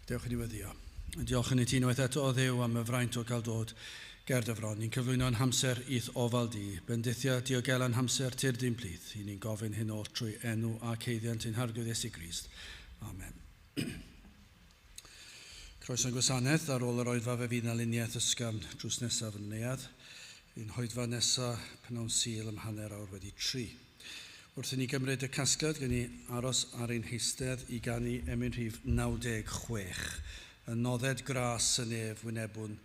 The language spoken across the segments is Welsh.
Dewch i ni weddio. Diolch yn i ti unwaith eto o Dduw am y fraint o gael dod ger dy fron. Ni'n cyflwyno'n hamser i'th ofal di. Bendithia diogela'n hamser tir di'n plith. I ni'n gofyn hyn oll trwy enw a ceiddiant ein Harglwydd Iesu Grist. Amen. Croeso'n gwasanaeth ar ôl yr oedfa fe fydd na luniaeth ysgafn drws nesaf yn y neuadd. Fi'n hoedfa nesaf pnawn Sul am 3:30. Wrth i ni gymryd y casgliad, gen i aros ar ein heistedd i ganu emyn rhif 96. Y nodded gras y nef wynebwn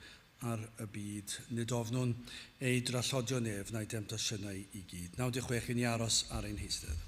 ar y byd. Nid ofnwn ei drallodion ef na'i demtasiynau i gyd. 96 i ni aros ar ein heistedd.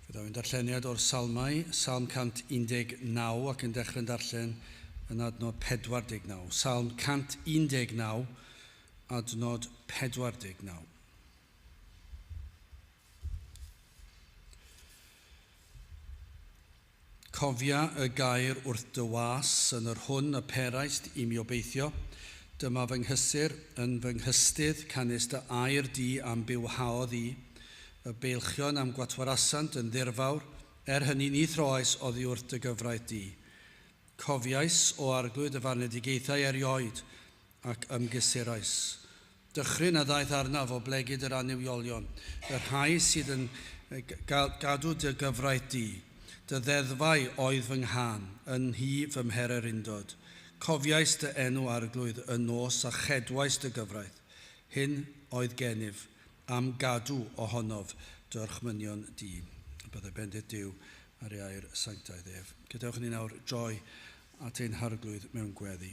Fe ddaw ein darlleniad o'r Salmau, Salm 119 ac yn dechrau'n darllen yn adnod 49. Salm 119, adnod 49. Cofia y gair wrth dy was yn yr hwn y peraist i mi obeithio. Dyma fy nghysur yn fy nghystudd, canys dy air di a'm bywhaodd i. Y beilchion a'm gwatwarasant yn ddirfawr, er hynny ni throais oddi wrth dy gyfraith di. Cofiais, O Arglwydd, dy farnedigaethau erioed, ac ymgysurais. Dychryn a ddaeth arnaf o blegid yr annuwiolion, y rhai sydd yn gadw dy gyfraith di. Dy ddeddfau oedd fy nghân, yn nhŷ fy mhererindod. Cofiais dy enw, Arglwydd, y nos, a chedwais dy gyfraith. Hyn oedd gennyf, am gadw ohonof dy orchmynion di. Byddai bendith Duw ar ei air sanctaidd ef. Gadewch i ni nawr droi at ein Harglwydd mewn gweddi.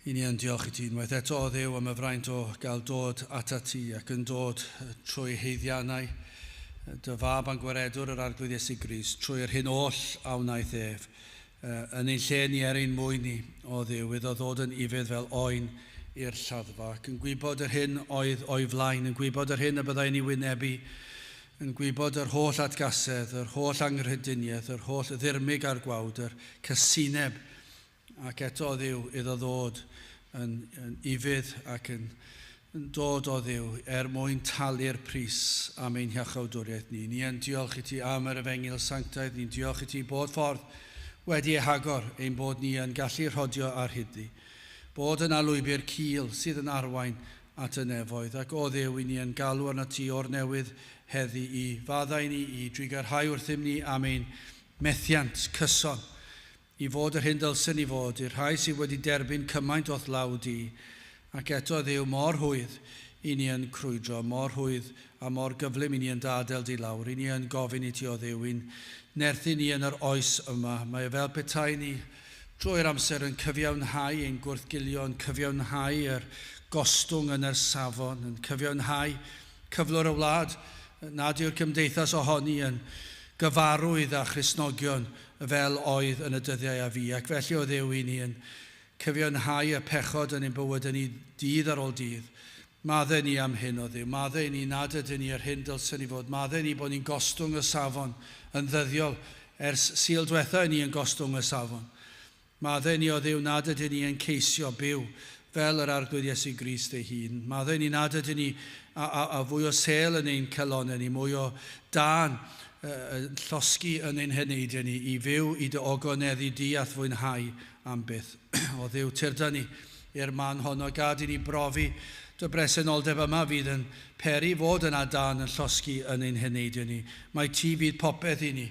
I ni yn diolch i ti unwaith eto, o Dduw, am y fraint o gael dod atat ti ac yn dod trwy haeddiannau dy fab a'n gwaredwr yr Arglwydd Iesu Grist, trwy yr hyn oll a wnaeth ef, yn ein lle ni er ein mwyn ni, o Dduw, iddo ddod yn ufudd fel oen i'r lladdfa, ac yn gwybod yr hyn oedd o'i flaen, yn gwybod yr hyn y byddai'n ei wynebu, yn gwybod yr holl atgasedd, yr holl anghrediniaeth, yr holl ddirmyg a'r gwawd, yr casineb, ac eto o Dduw iddo ddod yn ufudd ac yn dod o Dduw er mwyn talu'r pris am ein hiachawdwriaeth ni. Ni yn diolch i ti am yr efengyl sanctaidd, ni'n diolch i ti bod ffordd wedi ei hagor ein bod ni yn gallu rhodio ar hyd-ddi. Bod yna lwybr cul sydd yn arwain at y nefoedd, ac o Dduw i ni yn galw arno ti o'r newydd heddi i faddau ni, i drugarhau wrthym ni am ein methiant cyson, i fod yr hyn dylsen ni fod, i'r rhai sydd wedi derbyn cymaint o'th law di, ac eto Dduw mor rhwydd i ni yn crwydro, mor rhwydd a mor gyflym i ni yn dadael di lawr, i ni yn gofyn i ti o Dduw, i'n nerthu ni yn yr oes yma. Mae e fel petai ni drwy'r amser yn cyfiawnhau ein gwrthgilio, yn cyfiawnhau yr gostwng yn yr safon, yn cyfiawnhau cyflwr y wlad, nad yw'r cymdeithas ohoni yn gyfarwydd â Christnogion fel oedd yn y dyddiau a fu. Ac felly o Dduw i ni yn cyfiawnhau y pechod yn ein bywyd yn ni dydd ar ôl dydd. Maddau ni am hyn o Dduw. Maddau ni nad ydyn ni yr hyn dylsen ni fod. Maddau ni bod ni'n gostwng y safon yn ddyddiol. Ers Sul diwetha ni yn gostwng y safon. Maddau ni o Dduw nad ydyn ni yn ceisio byw fel yr Arglwydd Iesu Grist ei hun. Maddau ni nad ydyn ni a fwy o sêl yn ein calonnau ni, mwy o dân llosgi yn ein heneidiau ni i fyw i dy ogoneddu di a'th fwynhau am byth. O Dduw, tyrda ni i'r man honno, gad i ni brofi dy bresenoldeb yma fydd yn peri fod yna dân yn llosgi yn ein heneidiau ni. Mae ti fydd popeth i ni.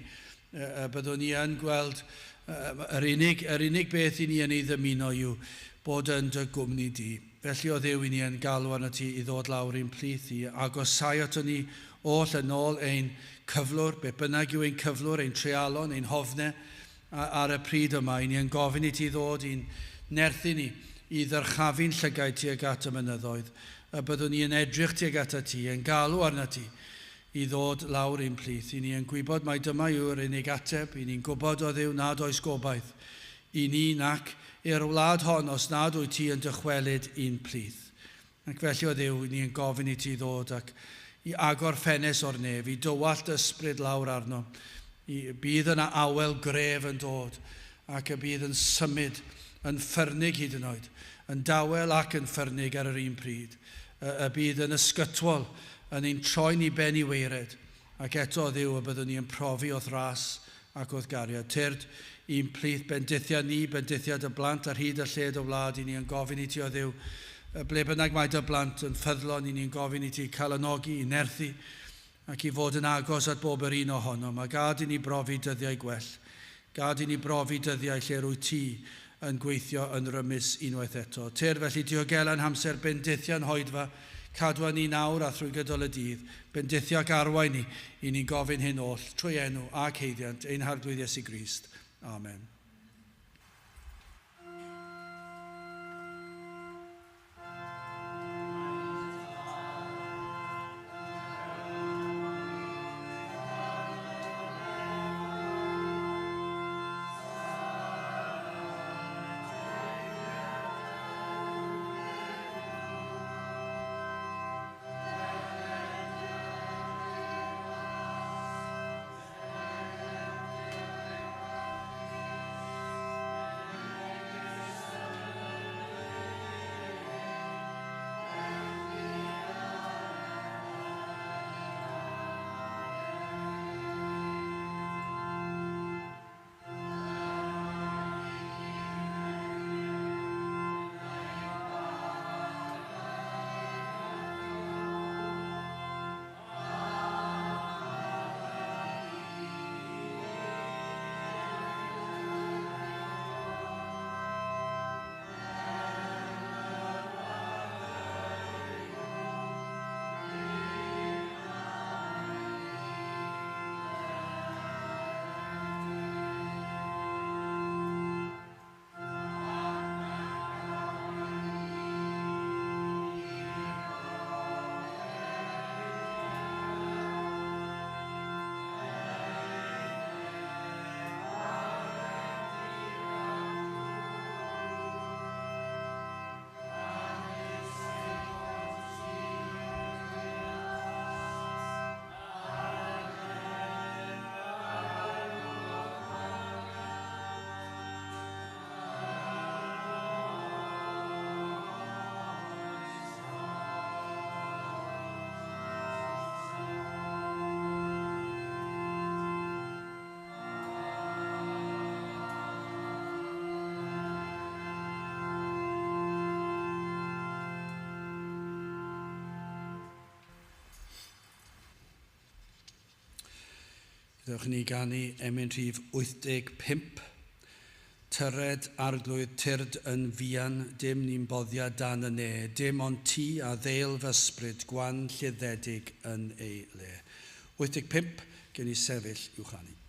Byddwn ni yn gweld yr unig beth i ni yn ei ddymuno yw bod yn dy gwmni di. Felly o Dduw i ni yn galw arno ti i ddod lawr i'n plith i agosau ato ni oll yn ôl ein cyflwr, beth bynnag yw ein cyflwr, ein treialon, ein hofnau ar y pryd yma. I ni yn gofyn i ti ddod i'n nerthu ni i ddyrchafu'n llygaid tuag at y mynyddoedd, y byddwn ni yn edrych tuag at ti, yn galw arno ti i ddod lawr i'n plith. I ni yn gwybod mai dyma yw'r unig ateb, i ni'n gwybod o Dduw nad oes gobaith i ni nac i'r wlad hon os nad wyt ti yn dychwelyd i'n plith. Ac felly o Dduw, i ni yn gofyn i ti ddod ac i agor ffenest o'r nef, i dywallt ysbryd lawr arno. I bydd yna awel gref yn dod ac y bydd yn symud, yn ffyrnig hyd yn oed, yn dawel ac yn ffyrnig ar yr un pryd. Y bydd yn ysgytwol, yn ein troi'n i ben i waered, ac eto o Dduw y byddwn ni yn profi o'th ras ac o'th gariad. Tyrd i'n plith bendithiad ni, bendithiad y blant ar hyd y lled o wlad, i ni yn gofyn i ti o Dduw, ble bynnag mae dy blant yn ffyddlon, i ni'n gofyn i ti calonogi, i nerthu, ac i fod yn agos at bob yr un ohonom. A gad i ni brofi dyddiau gwell. Gad i ni brofi dyddiau lle rwyt ti yn gweithio yn rymus unwaith eto. Tyrd felly diogela'n hamser, bendithia'n hoedfa, cadwa ni nawr a thrwy gydol y dydd, bendithio ac arwain ni, i ni'n gofyn hyn oll, trwy enw ac haeddiant ein Harglwydd Iesu Grist. Amen. Gadewch i ni ganu emyn rhif 85. Tyred arglwydd tyrd yn fuan, dim ni'n boddia dan y ne, dim ond ti a ddeil fy ysbryd gwan lluddedig yn ei le. 85, gen i sefyll i'w chanu.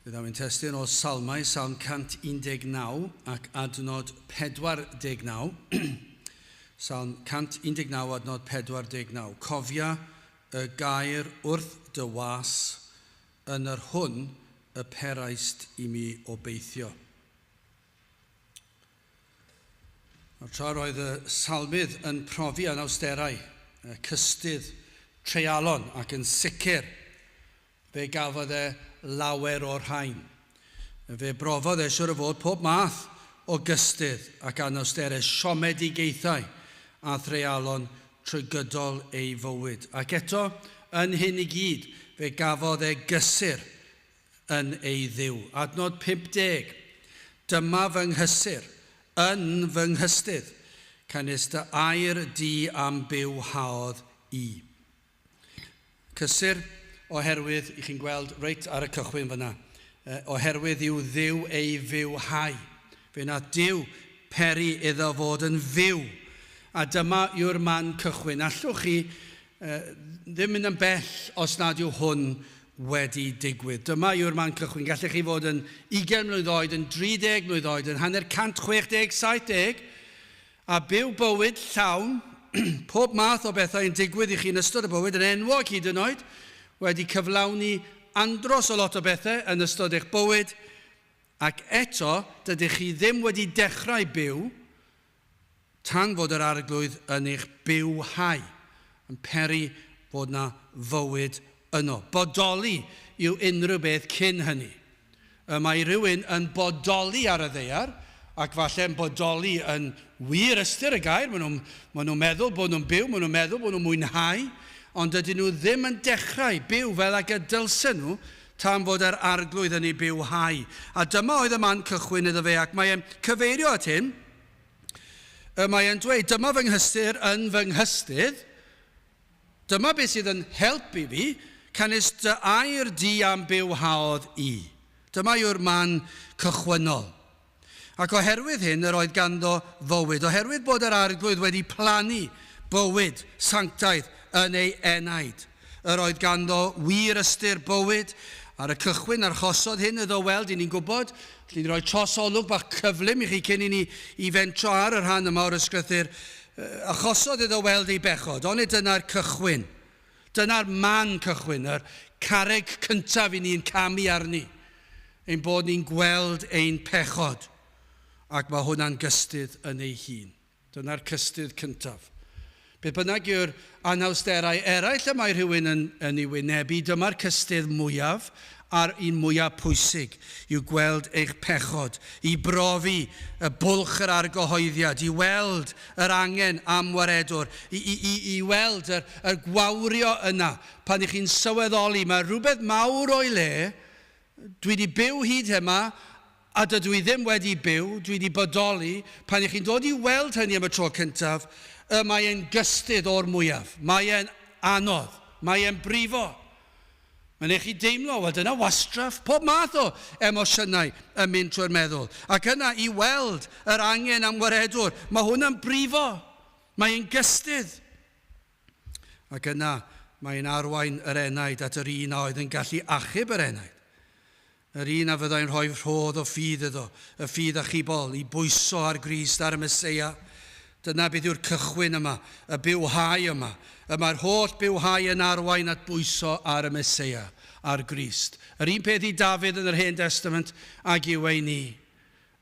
Fe ddaw ein testun o Salmau, Salm 119 ac adnod 49. Salm 119 adnod 49. Cofia y gair wrth dy was yn yr hwn y peraist i mi obeithio. Nawr, tra roedd y salmydd yn profi anawsterau, cystudd, treialon ac yn sicr fe gafodd e lawer o'r rhain. Fe brofodd e siwr o fod pob math o gystudd ac anawsterau, siomedigaethau a threialon trwy gydol ei fywyd. Ac eto, yn hyn i gyd, fe gafodd e gysur yn ei Dduw. Adnod 50. Dyma fy nghysur. yn fy nghystudd, canys dy air di a'm bywhaodd i. Cysur oherwydd, i chi'n gweld reit ar y cychwyn fyna, oherwydd i'w Dduw ei fywhau. Fe wnaeth Duw peri iddo fod yn fyw. A dyma yw'r man cychwyn. Allwch chi ddim mynd yn bell os nad yw hwn wedi digwydd. Dyma yw'r man cychwyn. Gallech chi fod yn 20 mlwydd oed, yn 30 mlwydd oed, yn hanner 160, 70, a byw bywyd llawn, pob math o bethau yn digwydd i chi yn ystod y bywyd, yn enwog hyd yn oed, wedi cyflawni andros o lot o bethau yn ystod eich bywyd, ac eto dydych chi ddim wedi dechrau byw tan fod yr Arglwydd yn eich bywhau, yn peri fod 'na fywyd yno. Bodoli yw unrhyw beth cyn hynny. Y mae rhywun yn bodoli ar y ddaear, ac falle yn bodoli yn wir ystyr y gair, maen nhw'n maen nhw meddwl bod nhw'n byw, maen nhw'n meddwl bod nhw'n mwynhau, ond dydyn nhw ddim yn dechrau byw fel ag y dylsen nhw tan fod yr Arglwydd yn ei bywhau. A dyma oedd y man cychwyn iddo fe, ac mae e'n cyfeirio at hyn. Y mae e'n dweud, dyma fy nghysur yn fy nghystudd, dyma beth sydd yn helpu fi, canys dy air di a'm bywhaodd i. Dyma yw'r man cychwynnol. Ac oherwydd hyn yr oedd ganddo fywyd, oherwydd bod yr Arglwydd wedi plannu bywyd sanctaidd yn ei enaid. Yr oedd ganddo wir ystyr bywyd. Ar y cychwyn archosodd hyn iddo weld, i ni'n gwybod, allwn ni roi trosolwg bach cyflym i chi cyn i ni i fentro ar y rhan yma o'r ysgrythur, achosodd iddo weld ei bechod, onid dyna'r cychwyn? Dyna'r man cychwyn, yr carreg cyntaf i ni'n camu arni, ein bod ni'n gweld ein pechod, ac mae hwnna'n gystudd yn ei hun. Dyna'r cystudd cyntaf. Beth bynnag yw'r anawsterau eraill y mae rhywun yn, yn ei wynebu, dyma'r cystudd mwyaf a'r un mwyaf pwysig yw gweld eich pechod, i brofi y bwlch yr argyhoeddiad, i weld yr angen am waredwr, i, i, i, i weld yr, yr gwawrio yna pan ych chi'n sylweddoli mae rhywbeth mawr o'i le, dwi wedi byw hyd yma a dydw i ddim wedi byw, dwi wedi bodoli, pan ych chi'n dod i weld hynny am y tro cyntaf, y mae e'n gystudd o'r mwyaf. Mae e'n anodd. Mae e'n brifo. Mae'n eich chi deimlo, wel dyna wastraff, pob math o emosiynau yn mynd trwy'r meddwl. Ac yna i weld yr angen am waredwr, mae hwnna'n brifo. Mae e'n gystudd. Ac yna mae'n arwain yr enaid at yr un a oedd yn gallu achub yr enaid. Yr un a fyddai'n rhoi rhodd o ffydd iddo, y ffydd achubol, i bwyso ar Grist, ar y Meseia. Dyna beth yw'r cychwyn yma, y bywhau yma. Y mae'r holl bywhau yn arwain at bwyso ar y Meseia, ar Grist. Yr un peth i Dafydd yn yr Hen Destament ag yw ei ni.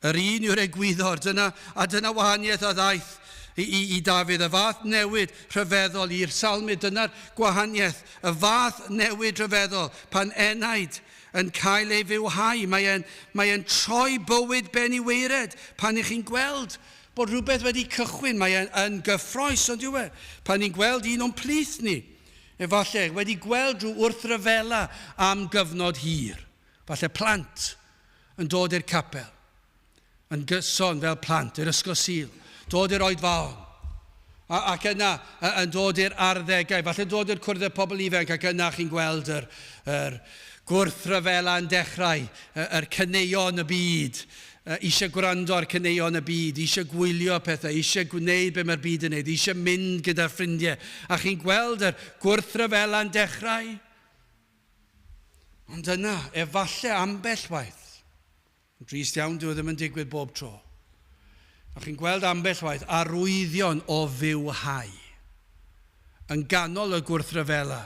Yr un yw'r egwyddor, dyna, a dyna wahaniaeth a ddaeth i, i, i Dafydd, y fath newid rhyfeddol i'r salmydd, dyna'r gwahaniaeth, y fath newid rhyfeddol, pan enaid yn cael ei fywhau, mae e'n, mae e'n troi bywyd ben i weired, pan ych chi'n gweld bod rhywbeth wedi cychwyn, mae e'n yn gyffroes, ond yw e? Pan ni'n gweld un o'n plith ni, efallai, wedi gweld rhyw wrthryfela am gyfnod hir, falle plant, yn dod i'r capel, yn gyson fel plant, i'r ysgol Sul, dod i'r oedfaon, a, ac yna yn dod i'r arddegau, falle dod i'r cwrdd y pobl ifanc, ac yna chi'n gweld yr, yr gwrthryfela yn dechrau, yr caneuon y byd, eisiau gwrando ar caneuon y byd, eisiau gwylio pethau, eisiau gwneud be mae'r byd yn neud, eisiau mynd gyda'r ffrindiau, a chi'n gweld yr gwrthryfela'n dechrau. Ond yna, efallai ambell waith, yn drist iawn dyw e ddim yn digwydd bob tro, a chi'n gweld ambell waith arwyddion o fywhau yn ganol y gwrthryfela,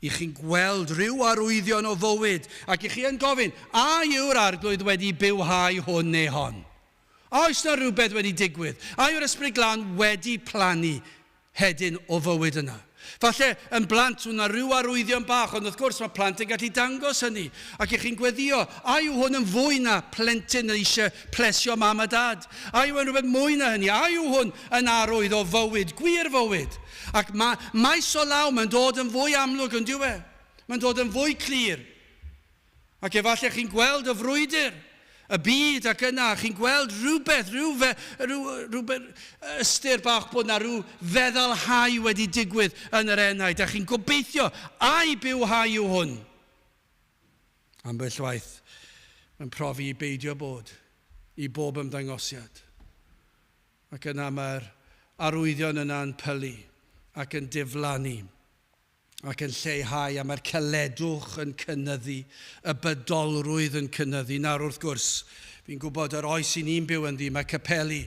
i chi'n gweld rhyw arwyddion o fywyd, ac i chi yn gofyn, a yw'r Arglwydd wedi bywhau hwn neu hon? A oes na rhywbeth wedi digwydd? A yw'r Ysbryd Glân wedi plannu hedyn o fywyd yna? Falle yn blant wna rhyw arwyddion bach, ond wrth gwrs mae plant yn gallu dangos hynny. Ac i chi'n gweddio, a yw hwn yn fwy na plentyn yn eisiau plesio mam a dad? A yw e'n rhywbeth mwy na hynny? A yw hwn yn arwydd o fywyd, gwir fywyd? Ac mae, maes o law, mae'n dod yn fwy amlwg yn dyw e? Mae'n dod yn fwy clir. Ac efallai chi'n gweld y frwydr. Y byd ac yna, chi'n gweld rhywbeth, rhyw, fe, rhyw, rhywbeth, ystyr bach bod na rhyw feddalhau wedi digwydd yn yr enaid, a chi'n gobeithio, ai bywhau yw hwn? Ambell waith, mae'n profi i beidio bod i bob ymddangosiad. Ac yna mae'r arwyddion yna'n pylu ac yn diflannu ac yn lleihau, a mae'r caledwch yn cynyddu, y bydolrwydd yn cynyddu. Nawr, wrth gwrs, fi'n gwybod yr oes i ni'n byw ynddi, mae capeli,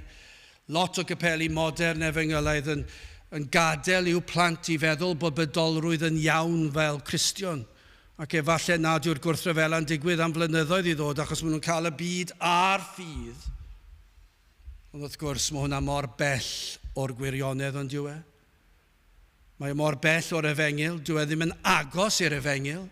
lot o gapeli modern efengylaidd yn, yn gadael i'w plant i feddwl bod bydolrwydd yn iawn fel Cristion. Ac efallai nad yw'r gwrthryfela'n digwydd am flynyddoedd i ddod achos maen nhw'n cael y byd a'r ffydd. Ond wrth gwrs, mae hwnna mor bell o'r gwirionedd ond yw e? Mae e mor bell o'r efengyl, dyw e ddim yn agos i'r efengyl.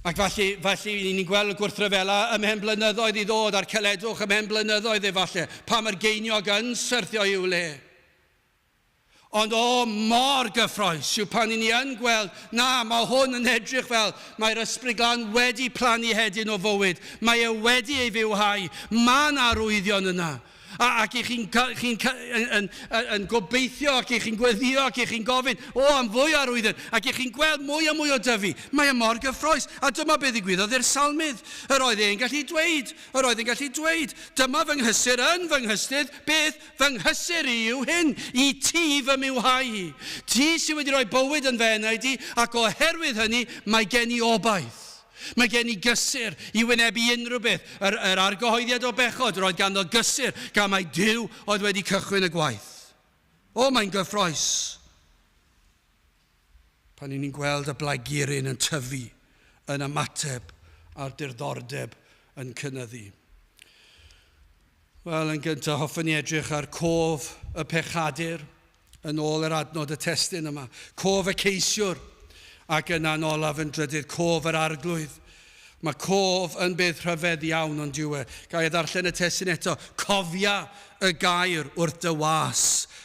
Ac falle, falle ni'n gweld y gwrthryfela ymhen blynyddoedd i ddod a'r celedwch ymhen blynyddoedd efallai, pa mae'r geiniog yn syrthio i'w le. Ond o, mor gyffroes yw pan i ni yn gweld, na, mae hwn yn edrych fel mae'r Ysbryd Glân wedi plannu hedyn o fywyd, mae e wedi ei fywhau, mae yna arwyddion yna. A, ac i chi'n chi yn, yn, yn gobeithio, ac i chi'n gweddio, ac i chi'n gofyn, o, am fwy o arwyddion, ac i chi'n gweld mwy a mwy o dyfu. Mae e mor gyffroes. A dyma beth ddigwyddodd i'r salmydd. Yr oedd e'n gallu dweud, yr oedd e'n gallu dweud, dyma fy nghysur yn fy nghystudd, beth fy nghysur i yw hyn, i ti fy mywhau i. Ti sydd wedi rhoi bywyd yn fy enaid i, ac oherwydd hynny mae gen i obaith. Mae gen i gysur i wynebu unrhyw beth. Yr, yr argyhoeddiad o bechod, roedd ganddo gysur gan mai Duw oedd wedi cychwyn y gwaith. O, mae'n gyffroes. Pan ni'n gweld y blaguryn yn tyfu, yn ymateb a'r diddordeb yn cynyddu. Wel, yn gyntaf, hoffwn i edrych ar cof y pechadur yn ôl yr adnod y testun yma. Cof y ceisiwr, ac yna'n olaf yn drydydd, cof yr arglwydd. Mae cof yn beth rhyfedd iawn ond yw e. Ga i ddarllen y testun eto. Cofia y gair wrth dy was,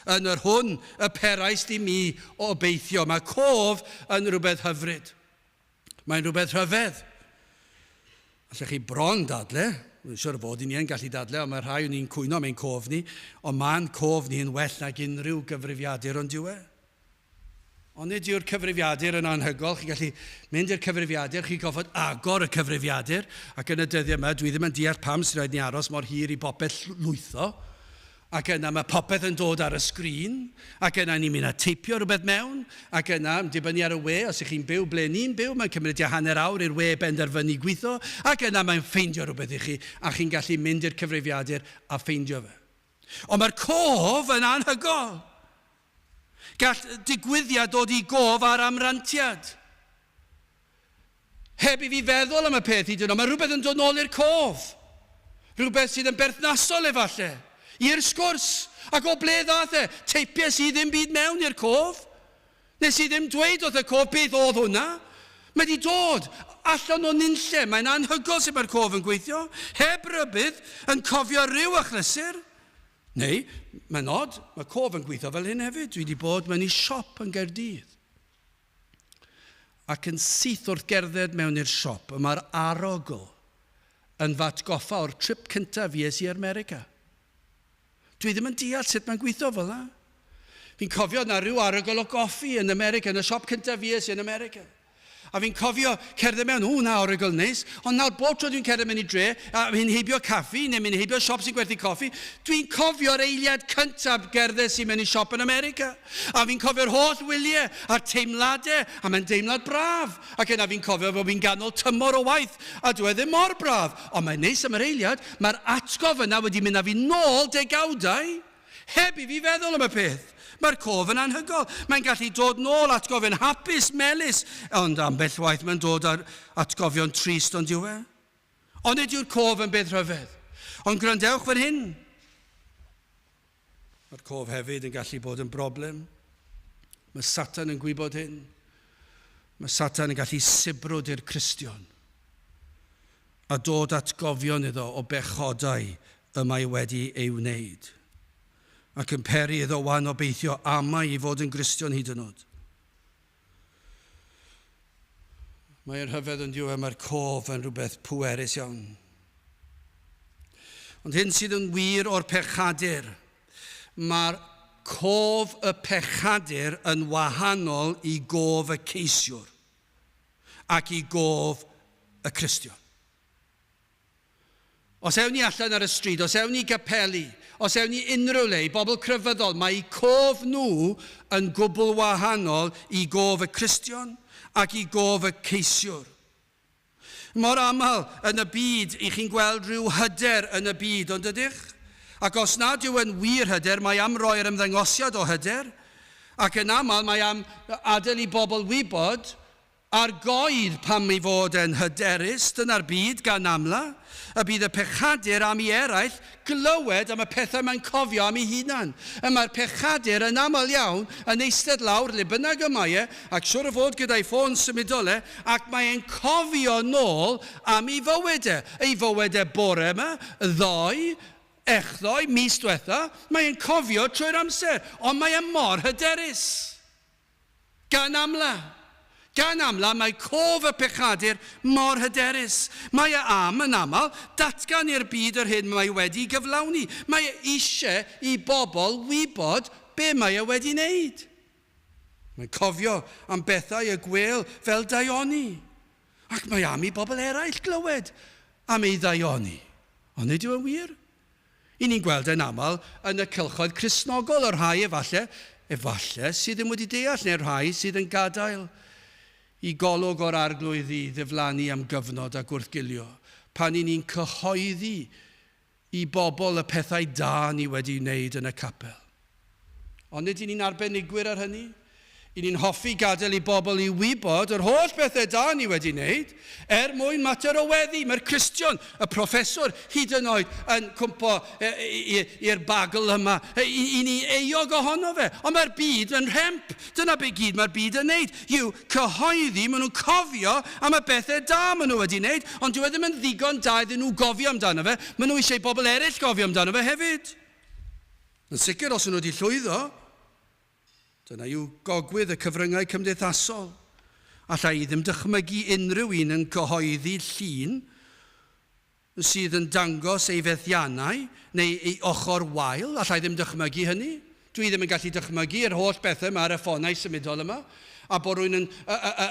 yn yr hwn y peraist i mi obeithio. Mae cof yn rhywbeth hyfryd. Mae'n rhywbeth rhyfedd. Allech chi bron dadle, dwi'n siwr fod i ni yn gallu dadle, ond mae rhai o'n ni'n cwyno am ein cof ni, ond mae'n cof ni yn well nag unrhyw gyfrifiadur ond yw e? Ond nid yw'r cyfrifiadur yn anhygol. Chi'n gallu mynd i'r cyfrifiadur, chi'n gofod agor y cyfrifiadur, ac yn y dyddiau yma, dwi ddim yn deall pam sy'n rhaid ni aros mor hir i bopeth lwytho. Ac yna mae popeth yn dod ar y sgrin, ac yna ni'n mynd a teipio rhywbeth mewn, ac yna, yn dibynnu ar y we, os ych chi'n byw ble ni'n byw, mae'n cymryd tua hanner awr i'r we benderfynu gweithio, ac yna mae'n ffeindio rhywbeth i chi, a chi'n gallu mynd i'r cyfrifiadur a ffeindio fe. Ond mae'r cof yn anhygoel. Gall digwyddiad dod i gof ar amrantiad. Heb i fi feddwl am y peth hyd yn oed, mae rhywbeth yn dod nôl i'r cof. Rhywbeth sydd yn berthnasol efallai, i'r sgwrs. Ac o ble ddaeth e? Teipies i ddim byd mewn i'r cof. Nes i ddim dweud wrth y cof beth oedd hwnna. Mae wedi dod allan o nunlle. Mae'n anhygoel sut mae'r cof yn gweithio. Heb rybudd, yn cofio rhyw achlysur. Neu, mae'n od, mae cof yn gweithio fel hyn hefyd. Dwi wedi bod mewn i siop yn Gaerdydd. Ac yn syth wrth gerdded mewn i'r siop, y mae'r arogl yn fy atgoffa o'r trip cyntaf fues i America. Dwi ddim yn deall sut mae'n gweithio fel 'na. Fi'n cofio na rhyw arogl o goffi yn America, yn y siop cyntaf fues i yn America. A fi'n cofio cerdded mewn, o, na arogl neis. Ond nawr bob tro dwi'n cerdded mewn i dre, a fi'n heibio caffi, neu mynd heibio siop sy'n gwerthu coffi, dwi'n cofio'r eiliad cyntaf gerddes i mewn i siop yn America. A fi'n cofio'r holl wyliau a'r teimladau, a mae'n deimlad braf. Ac yna fi'n cofio bod fi'n ganol tymor o waith, a dyw e ddim mor braf. Ond mae'n neis am yr eiliad, mae'r atgof yna wedi mynd â fi nôl degawdau. Heb i fi feddwl am y peth. Mae'r cof yn anhygoel. Mae'n gallu dod nôl atgofion hapus, melys, ond ambell waith mae'n dod ar atgofion trist, ond yw e? Ond nid yw'r cof yn beth rhyfedd. Ond gwrandewch fan hyn. Mae'r cof hefyd yn gallu bod yn broblem. Mae Satan yn gwybod hyn. Mae Satan yn gallu sibrwd i'r Cristion a dod atgofion iddo o bechodau y mae wedi ei wneud, ac yn peri iddo wan obeithio amau i fod yn Gristion hyd yn oed. Mae'n rhyfedd yn diwedd, mae'r cof yn rhywbeth pwerus iawn. Ond hyn sydd yn wir o'r pechadur. Mae'r cof y pechadur yn wahanol i gof y ceisiwr ac i gof y Cristion. Os ewn ni allan ar y stryd, os ewn ni gapeli, os ewn ni unrhyw le, i bobl crefyddol, mae eu cof nhw yn gwbl wahanol i gof y Cristion ac i gof y ceisiwr. Mor aml yn y byd, i chi'n gweld rhyw hyder yn y byd, ond ydych? Ac os nad yw yn wir hyder, mae am roi'r ymddangosiad o hyder, ac yn aml mae am adael i bobl wybod Ar goed pam ei fod e'n hyderus, dyna'r byd gan amla, y bydd y pechadur am i eraill glywed am y pethau mae'n cofio am ei hunan. Y mae'r pechadur yn aml iawn yn eistedd lawr le bynnag y mae e, ac siwr o fod gyda'i ffôn symudol e, ac mae e'n cofio nôl am ei fywyd e. Ei fywyd e bore yma, ddoe, echddoe, mis dwetha, mae e'n cofio trwy'r amser, ond mae e mor hyderus. Gan amla. Gan amla, mae cof y pechadur mor hyderus. Mae e am, yn aml, datgan i'r byd yr hyn mae wedi gyflawni. Mae e eisiau i bobl wybod be mae e wedi wneud. Mae'n cofio am bethau y gwêl fel daioni. Ac mae am i bobl eraill glywed am ei ddaioni. Ond nid yw e'n wir? Y ni'n gweld e'n aml yn y cylchoedd Cristnogol, y rhai efalle, efalle, sydd ddim wedi deall, neu'r rhai sydd yn gadael i golwg o'r Arglwydd i ddiflannu am gyfnod a gwrthgilio, pan y ni'n cyhoeddi i bobl y pethau da ni wedi wneud yn y capel. Ond nid y'n ni'n arbenigwyr ar hynny. Y'n ni'n hoffi gadael i bobl i wybod yr holl bethau da ni wedi wneud, er mwyn mater o weddi. Mae'r Cristion, y proffeswr, hyd yn oed yn cwmpo i'r bagl yma. I ni euog ohono fe. Ond mae'r byd yn rhemp. Dyna be gyd mae'r byd yn wneud, yw cyhoeddi, maen nhw'n cofio am y bethau da maen nhw wedi wneud, ond dyw e ddim yn ddigon da iddyn nhw gofio amdano fe. Maen nhw eisiau i bobl eraill gofio amdano fe hefyd. Yn sicr, os ydyn nhw wedi llwyddo, dyna yw gogwydd y cyfryngau cymdeithasol. Alla i ddim dychmygu unrhyw un yn cyhoeddi llun sydd yn dangos ei fethiannau neu ei ochr wael. Alla i ddim dychmygu hynny. Dwi ddim yn gallu dychmygu yr holl bethau yma ar y ffonau symudol yma, a bod rhywun yn,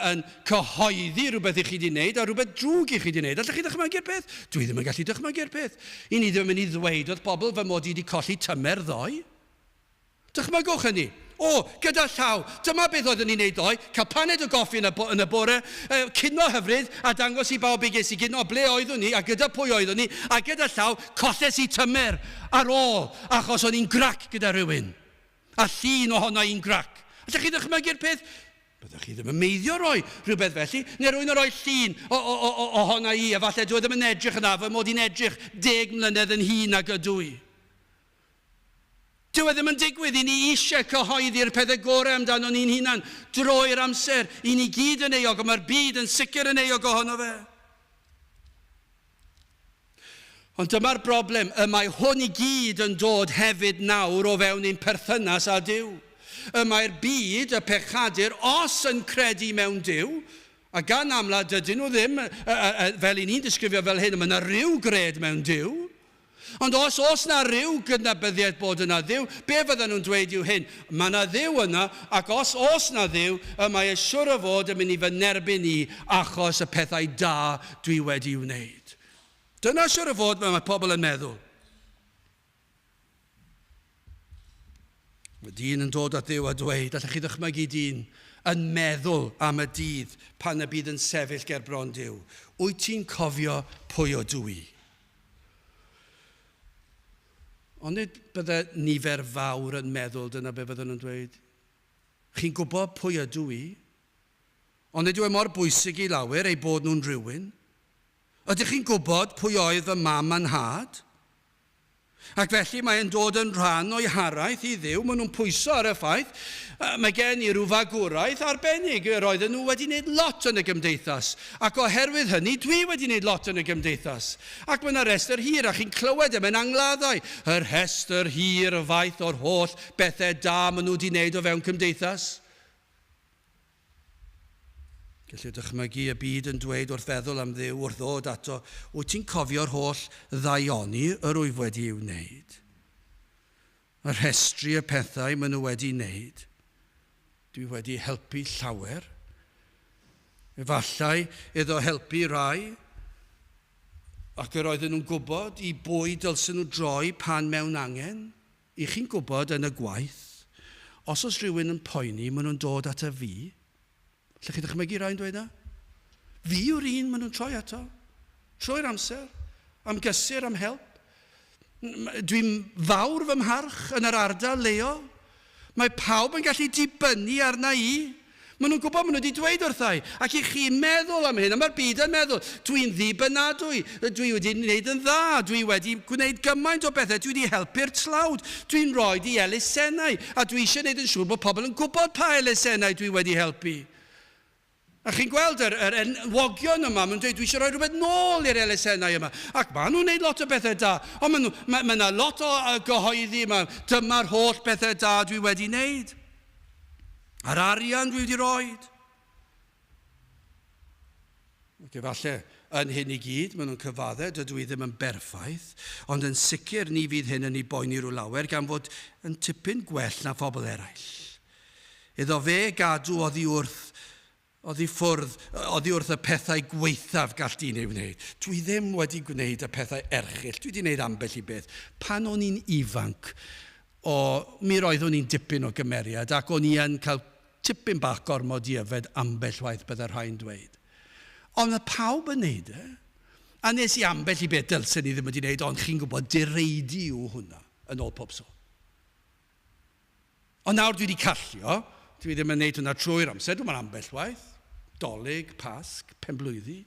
yn cyhoeddi rhywbeth i chi wedi wneud a rhywbeth drwg i chi wedi wneud. Allech chi ddychmygu'r peth? Dwi ddim yn gallu dychmygu'r peth. I ni ddim yn mynd i ddweud wrth bobl fy mod i wedi colli tymer ddoe. Dychmygwch hynny. O, gyda llaw, dyma beth oeddwn ni'n neud ddoe, cael paned o goffi yn y, yn y bore, cino hyfryd, a dangos i bawb be ges i gino, ble oeddwn ni, a gyda pwy oeddwn ni, a gyda llaw, colles i tymer ar ôl, achos o'n i'n grac gyda rhywun. A llun ohono i'n grac. Allech chi ddychmygu'r peth? Byddech chi ddim yn meiddio rhoi rhywbeth felly, neu rwy'n rhoi llun o, o, o, o, ohona i, efallai dwi e ddim yn edrych yna, fy mod i'n edrych 10 mlynedd yn hŷn nag ydw i. Dyw e ddim yn digwydd i ni eisiau cyhoeddi'r pethau gorau amdano ni'n hunan drwy'r amser. I ni gyd yn euog, ond mae'r byd yn sicr yn euog ohono fe. Ond dyma'r broblem, y mae hwn i gyd yn dod hefyd nawr o fewn ein perthynas â Duw. Y mae'r byd, y pechadur, os yn credu mewn Duw, a gan amla dydyn nhw ddim, fel i ni'n disgrifio fel hyn, mae yna ryw gred mewn Duw. Ond os oes na ryw gydnabyddiaeth bod yna Dduw, be fyddan nhw'n dweud yw hyn, mae yna Dduw yna, ac os oes na Dduw, y mae e siwr o fod yn mynd i fy nerbyn i achos y pethau da dwi wedi wneud. Dyna siwr o fod mae pobl yn meddwl. Mae dyn yn dod at Dduw a dweud, allech chi ddychmygu dyn yn meddwl am y dydd pan y bydd yn sefyll ger bron Duw. Wyt ti'n cofio pwy odw i? Ond nid bydde nifer fawr yn meddwl dyna be fydden nhw'n dweud. Chi'n gwybod pwy ydw i? Ond nid yw e mor bwysig i lawer eu bod nhw'n rhywun. Ydych chi'n gwybod pwy oedd fy mam a nhad? Ac felly mae e'n dod yn rhan o'i haraith i Dduw. Maen nhw'n pwyso ar y ffaith, mae gen i rhyw fagwraeth arbennig. Roedden nhw wedi gwneud lot yn y gymdeithas. Ac oherwydd hynny, dwi wedi gwneud lot yn y gymdeithas. Ac mae yna restr hir, a chi'n clywed e mewn angladdau. Y rhestr hir y faith o'r holl bethau da maen nhw wedi gwneud o fewn cymdeithas. Gellir dychmygu y byd yn dweud wrth feddwl am Dduw wrth ddod ato, wyt ti'n cofio'r holl ddaioni yr wyf wedi i'w wneud? Y rhestri y pethau maen nhw wedi wneud. Dwi wedi helpu llawer. Efallai iddo helpu rai, ac yr oedden nhw'n gwybod i bwy dylsyn nhw droi pan mewn angen. I chi'n gwybod yn y gwaith, os oes rhywun yn poeni, maen nhw'n dod at y fi. Lle chi ddychmygu rhai'n dweud na? Fi yw'r un maen nhw'n troi ato. Trwy'r amser. Am gysur, am help. Dwi'n fawr fy mharch yn yr ardal leol. Mae pawb yn gallu dibynnu arna i. Maen nhw'n gwybod, maen nhw wedi dweud wrthai. Ac i chi'n meddwl am hyn, a mae'r byd yn meddwl, dwi'n ddibynadwy, dwi wedi gwneud yn dda, dwi wedi gwneud gymaint o bethau, dwi wedi helpu'r tlawd, dwi'n rhoi i elusennau, a dwi eisiau gwneud yn siŵr bod pobl yn gwybod pa elusennau dwi wedi helpu. A chi'n gweld yr, yr enwogion yma, maen nhw'n dweud, dwi eisiau rhoi rhywbeth nôl i'r elusennau yma. Ac maen nhw'n gwneud lot o bethau da, ond maen nhw, mae, mae yna lot o gyhoeddi yma, dyma'r holl bethau da dwi wedi wneud. A'r arian dwi wedi rhoi. Ac efallai yn hyn i gyd, maen nhw'n cyfadde, dydw i ddim yn berffaith, ond yn sicr ni fydd hyn yn ei boeni rhyw lawer gan fod yn tipyn gwell na phobl eraill. Iddo fe gadw oddi wrth oddi ffwrdd, oddi wrth y pethau gwaethaf gall dyn ei wneud. Dwi ddim wedi gwneud y pethau erchyll, dwi wedi gwneud ambell i beth. Pan o'n i'n ifanc, o, mi roeddwn i'n dipyn o gymeriad ac o'n i yn cael tipyn bach gormod i yfed ambell waith bydde rhai'n dweud. Ond mae pawb yn neud e. A nes i ambell i beth dylsen i ddim wedi wneud, ond chi'n gwybod, direidi yw hwnna, yn ôl pob sôn. Ond nawr dwi wedi callio, dwi ddim yn neud hwnna trwy'r amser, dwi'n ambell waith, Dolig, Pasg, penblwyddi.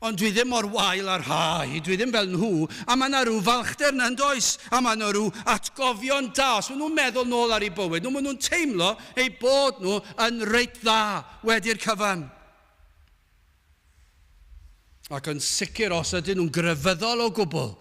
Ond dwi ddim mor wael â'r rhai, dwi ddim fel nhw, a mae yna rhyw falchder yna yn does, a mae yna rhyw atgofion da, os maen nhw'n meddwl nôl ar eu bywyd nhw, maen nhw'n teimlo eu bod nhw yn reit dda wedi'r cyfan. Ac yn sicr, os ydyn nhw'n grefyddol o gwbl,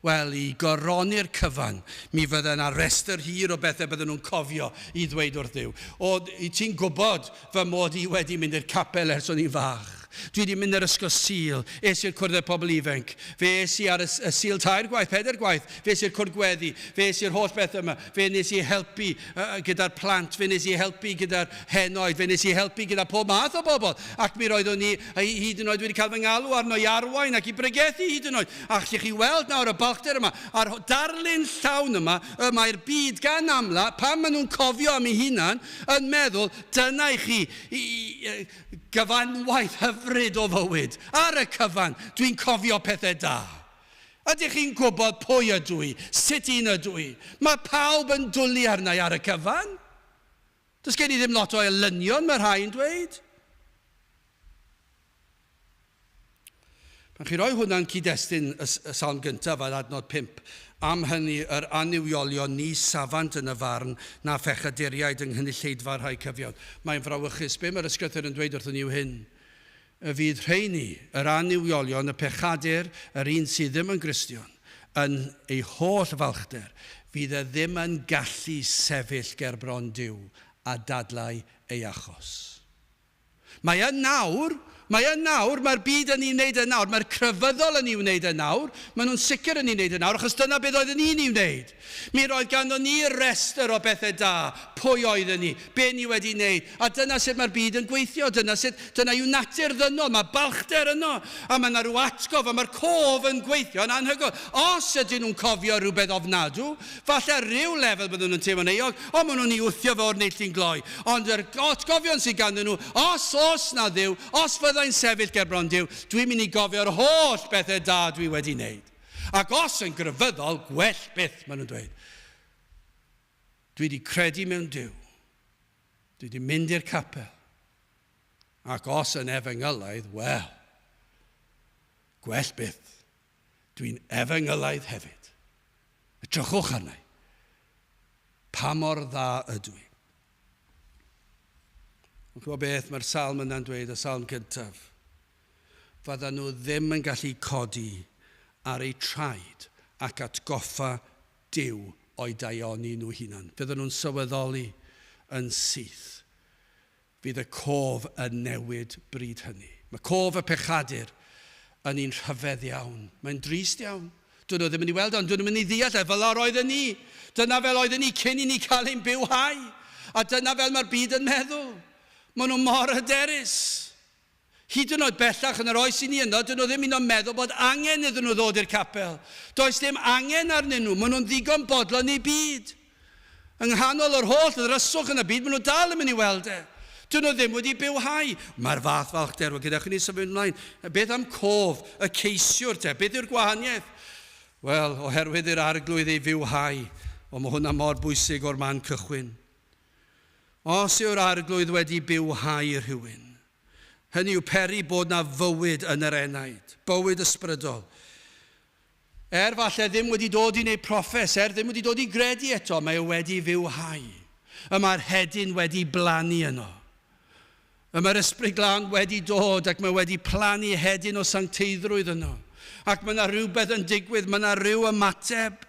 wel, i goroni'r cyfan, mi fydde yna restr hir o bethau bydden nhw'n cofio i ddweud wrth Dduw. O, i ti'n gwybod fy mod i wedi mynd i'r capel ers o'n i'n fach. Dwi wedi mynd i'r ysgol Sul, es i'r cwrdd pobl ifanc, fe es i ar y, y Sul tair gwaith, pedair gwaith, fe es i'r cwrdd gweddi, fe es i'r holl beth yma, fe nes i helpu gyda'r plant, fe nes i helpu gyda'r henoed, fe nes i helpu gyda pob math o bobl, ac mi roeddwn i hyd yn oed wedi cael fy ngalw arno i arwain ac i bregethu hyd yn oed. A allwch chi weld nawr y balchder yma, a'r darlun llawn yma, y mae'r byd gan amla, pan maen nhw'n cofio am eu hunan, yn meddwl, dyna i chi i, i, gyfanwaith hyfryd o fywyd. Ar y cyfan, dwi'n cofio pethau da. Ydych chi'n gwybod pwy ydw i? Sut un ydw i? Mae pawb yn dwlu arna i ar y cyfan. Does gen i ddim lot o elynion, mae rhai yn dweud. Pan chi roi hwnna'n cyd-destun y, y salm gyntaf ar adnod 5, am hynny yr annuwiolion ni safant yn y farn na phechaduriaid yng nghynulleidfa'r rhai cyfiawn. Mae'n frawychus. Be mae'r ysgrythur yn dweud wrthon ni yw hyn. Y fydd rheini, yr annuwiolion, y pechadur, yr un sydd ddim yn Gristion, yn ei holl falchder, fydd e ddim yn gallu sefyll ger bron Duw a dadlau ei achos. Mae yn nawr, mae yn nawr, mae'r byd yn ei wneud yn nawr, mae'r crefyddol yn ei wneud yn nawr, maen nhw'n sicr yn ei wneud yn nawr, achos dyna beth oedden ni'n ei wneud. Mi roedd ganddo ni restr o bethau da, pwy oedden ni, be ni wedi wneud, a dyna sut mae'r byd yn gweithio, dyna sut, dyna yw natur ddynol, mae balchder yno, a mae yna rhyw atgof, a mae'r cof yn gweithio yn anhygoel. Os ydyn nhw'n cofio rhywbeth ofnadw, Falle ar ryw lefel bydden nhw'n teimlo'n euog, ond maen nhw'n ei wthio fe o'r neilltu'n gloi. Ond yr atgofion sydd ganddyn nhw, os oes 'na Dduw, os fyddai'n sefyll gerbron Duw, dwi'n mynd i gofio'r holl bethau da dwi wedi wneud. Ac os yn grefyddol, gwell byth, maen nhw'n dweud. Dwi wedi credu mewn Duw. Dwi wedi mynd i'r capel. Ac os yn efengylaidd, wel, gwell byth. Dwi'n efengylaidd hefyd. Edrychwch arna i. Pa mor dda ydw i? Ond gwybod beth mae'r salm yna'n dweud, y salm cyntaf? Fyddan nhw ddim yn gallu codi ar eu traed ac atgoffa Duw o'i daioni nhw hunan. Fyddan nhw'n sylweddoli yn syth. Fydd y cof yn newid bryd hynny. Mae cof y pechadur yn un rhyfedd iawn. Mae'n drist iawn. Dyn nhw ddim yn ei weld, ond dyn nhw'n mynd i ddeall e fel yr oedden ni. Dyna fel oedden ni cyn i ni cael ein bywhau. A dyna fel mae'r byd yn meddwl. Maen nhw mor hyderus. Hyd yn oed bellach yn yr oes i ni yno, dyn nhw ddim un o'n meddwl bod angen iddyn nhw ddod i'r capel. Does dim angen arnyn nhw, maen nhw'n ddigon bodlon eu byd. Yng nghanol yr holl ddryswch yn y byd, maen nhw dal yn mynd i weld e. Dyn nhw ddim wedi bywhau. Mae'r fath falchder, wel gadewch i ni symud ymlaen. Beth am cof y ceisiwr te? Beth yw'r gwahaniaeth? Wel, oherwydd i'r arglwydd ei fywhau. O, mae hwnna mor bwysig o'r man cychwyn. Os yw'r arglwydd wedi bywhau rhywun, hynny yw peri bod 'na fywyd yn yr enaid, bywyd ysbrydol. Er falle ddim wedi dod i wneud proffes, er ddim wedi dod i gredu eto, mae o wedi fywhau. Y mae'r hedyn wedi blannu yno. Y mae'r Ysbryd Glân wedi dod ac mae wedi plannu hedyn o sancteiddrwydd yno. Ac mae yna rhywbeth yn digwydd, mae yna rhyw ymateb.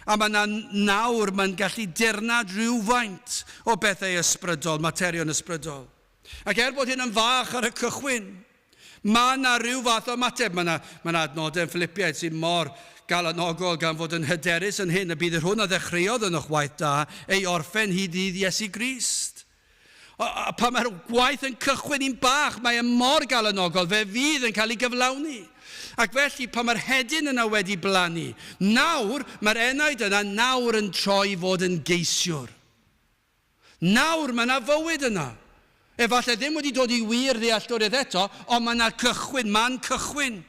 A mae yna nawr, mae'n gallu dirnad rhywfaint o bethau ysbrydol, materion ysbrydol. Ac er bod hyn yn fach ar y cychwyn, mae yna rhyw fath o ymateb. Mae yna, mae yna adnodau yn Philippiaid sy'n mor galonogol gan fod yn hyderus yn hyn y bydd yr hwn a ddechreuodd yn o'ch waith da ei orffen hyd ddydd Iesu Grist. A pan mae'r gwaith yn cychwyn un bach, mae e mor galonogol, fe fydd yn cael ei gyflawni. Ac felly, pan mae'r hedyn yna wedi blannu, nawr, mae'r enaid yna nawr yn troi fod yn geisiwr. Nawr mae yna fywyd yna. Efallai ddim wedi dod i wir ddealltwriaeth eto, ond mae yna cychwyn, man cychwyn.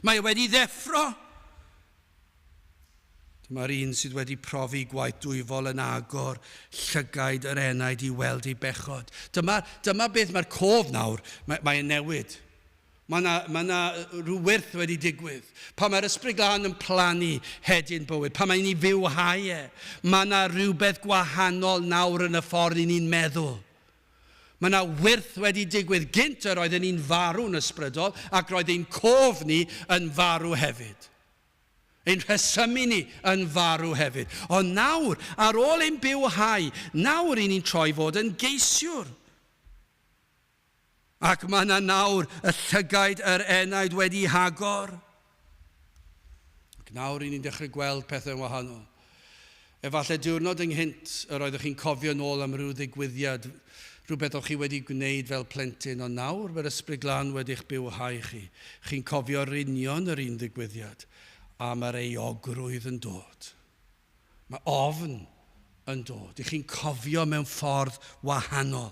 Mae e wedi ddeffro. Dyma'r un sydd wedi profi gwaith dwyfol yn agor llygaid yr enaid i weld ei bechod. Dyma, dyma beth mae'r cof nawr, mae, mae'n newid. Mae yna, mae yna rhyw wyrth wedi digwydd. Pan mae'r Ysbryd Glân yn plannu hedyn bywyd, pan mae'n ei fywhau e, mae yna rhywbeth gwahanol nawr yn y ffordd i ni'n meddwl. Mae yna wyrth wedi digwydd. Gynt yr oedden ni'n farw'n ysbrydol ac roedd ein cof ni yn farw hefyd. Ein rhesymu ni yn farw hefyd. Ond nawr, ar ôl ein bywhau, nawr i ni'n troi fod yn geisiwr. Ac mae yna nawr y llygaid yr enaid wedi hagor. Ac nawr i ni'n dechrau gweld pethau'n wahanol. Efallai diwrnod ynghynt yr oeddech chi'n cofio nôl am ryw ddigwyddiad, rhywbeth o'ch chi wedi gwneud fel plentyn, ond nawr mae'r Ysbryd Glân wedi'ch bywhau chi. Chi'n cofio'r union yr un ddigwyddiad, a mae'r euogrwydd yn dod. Mae ofn yn dod. I chi'n cofio mewn ffordd wahanol.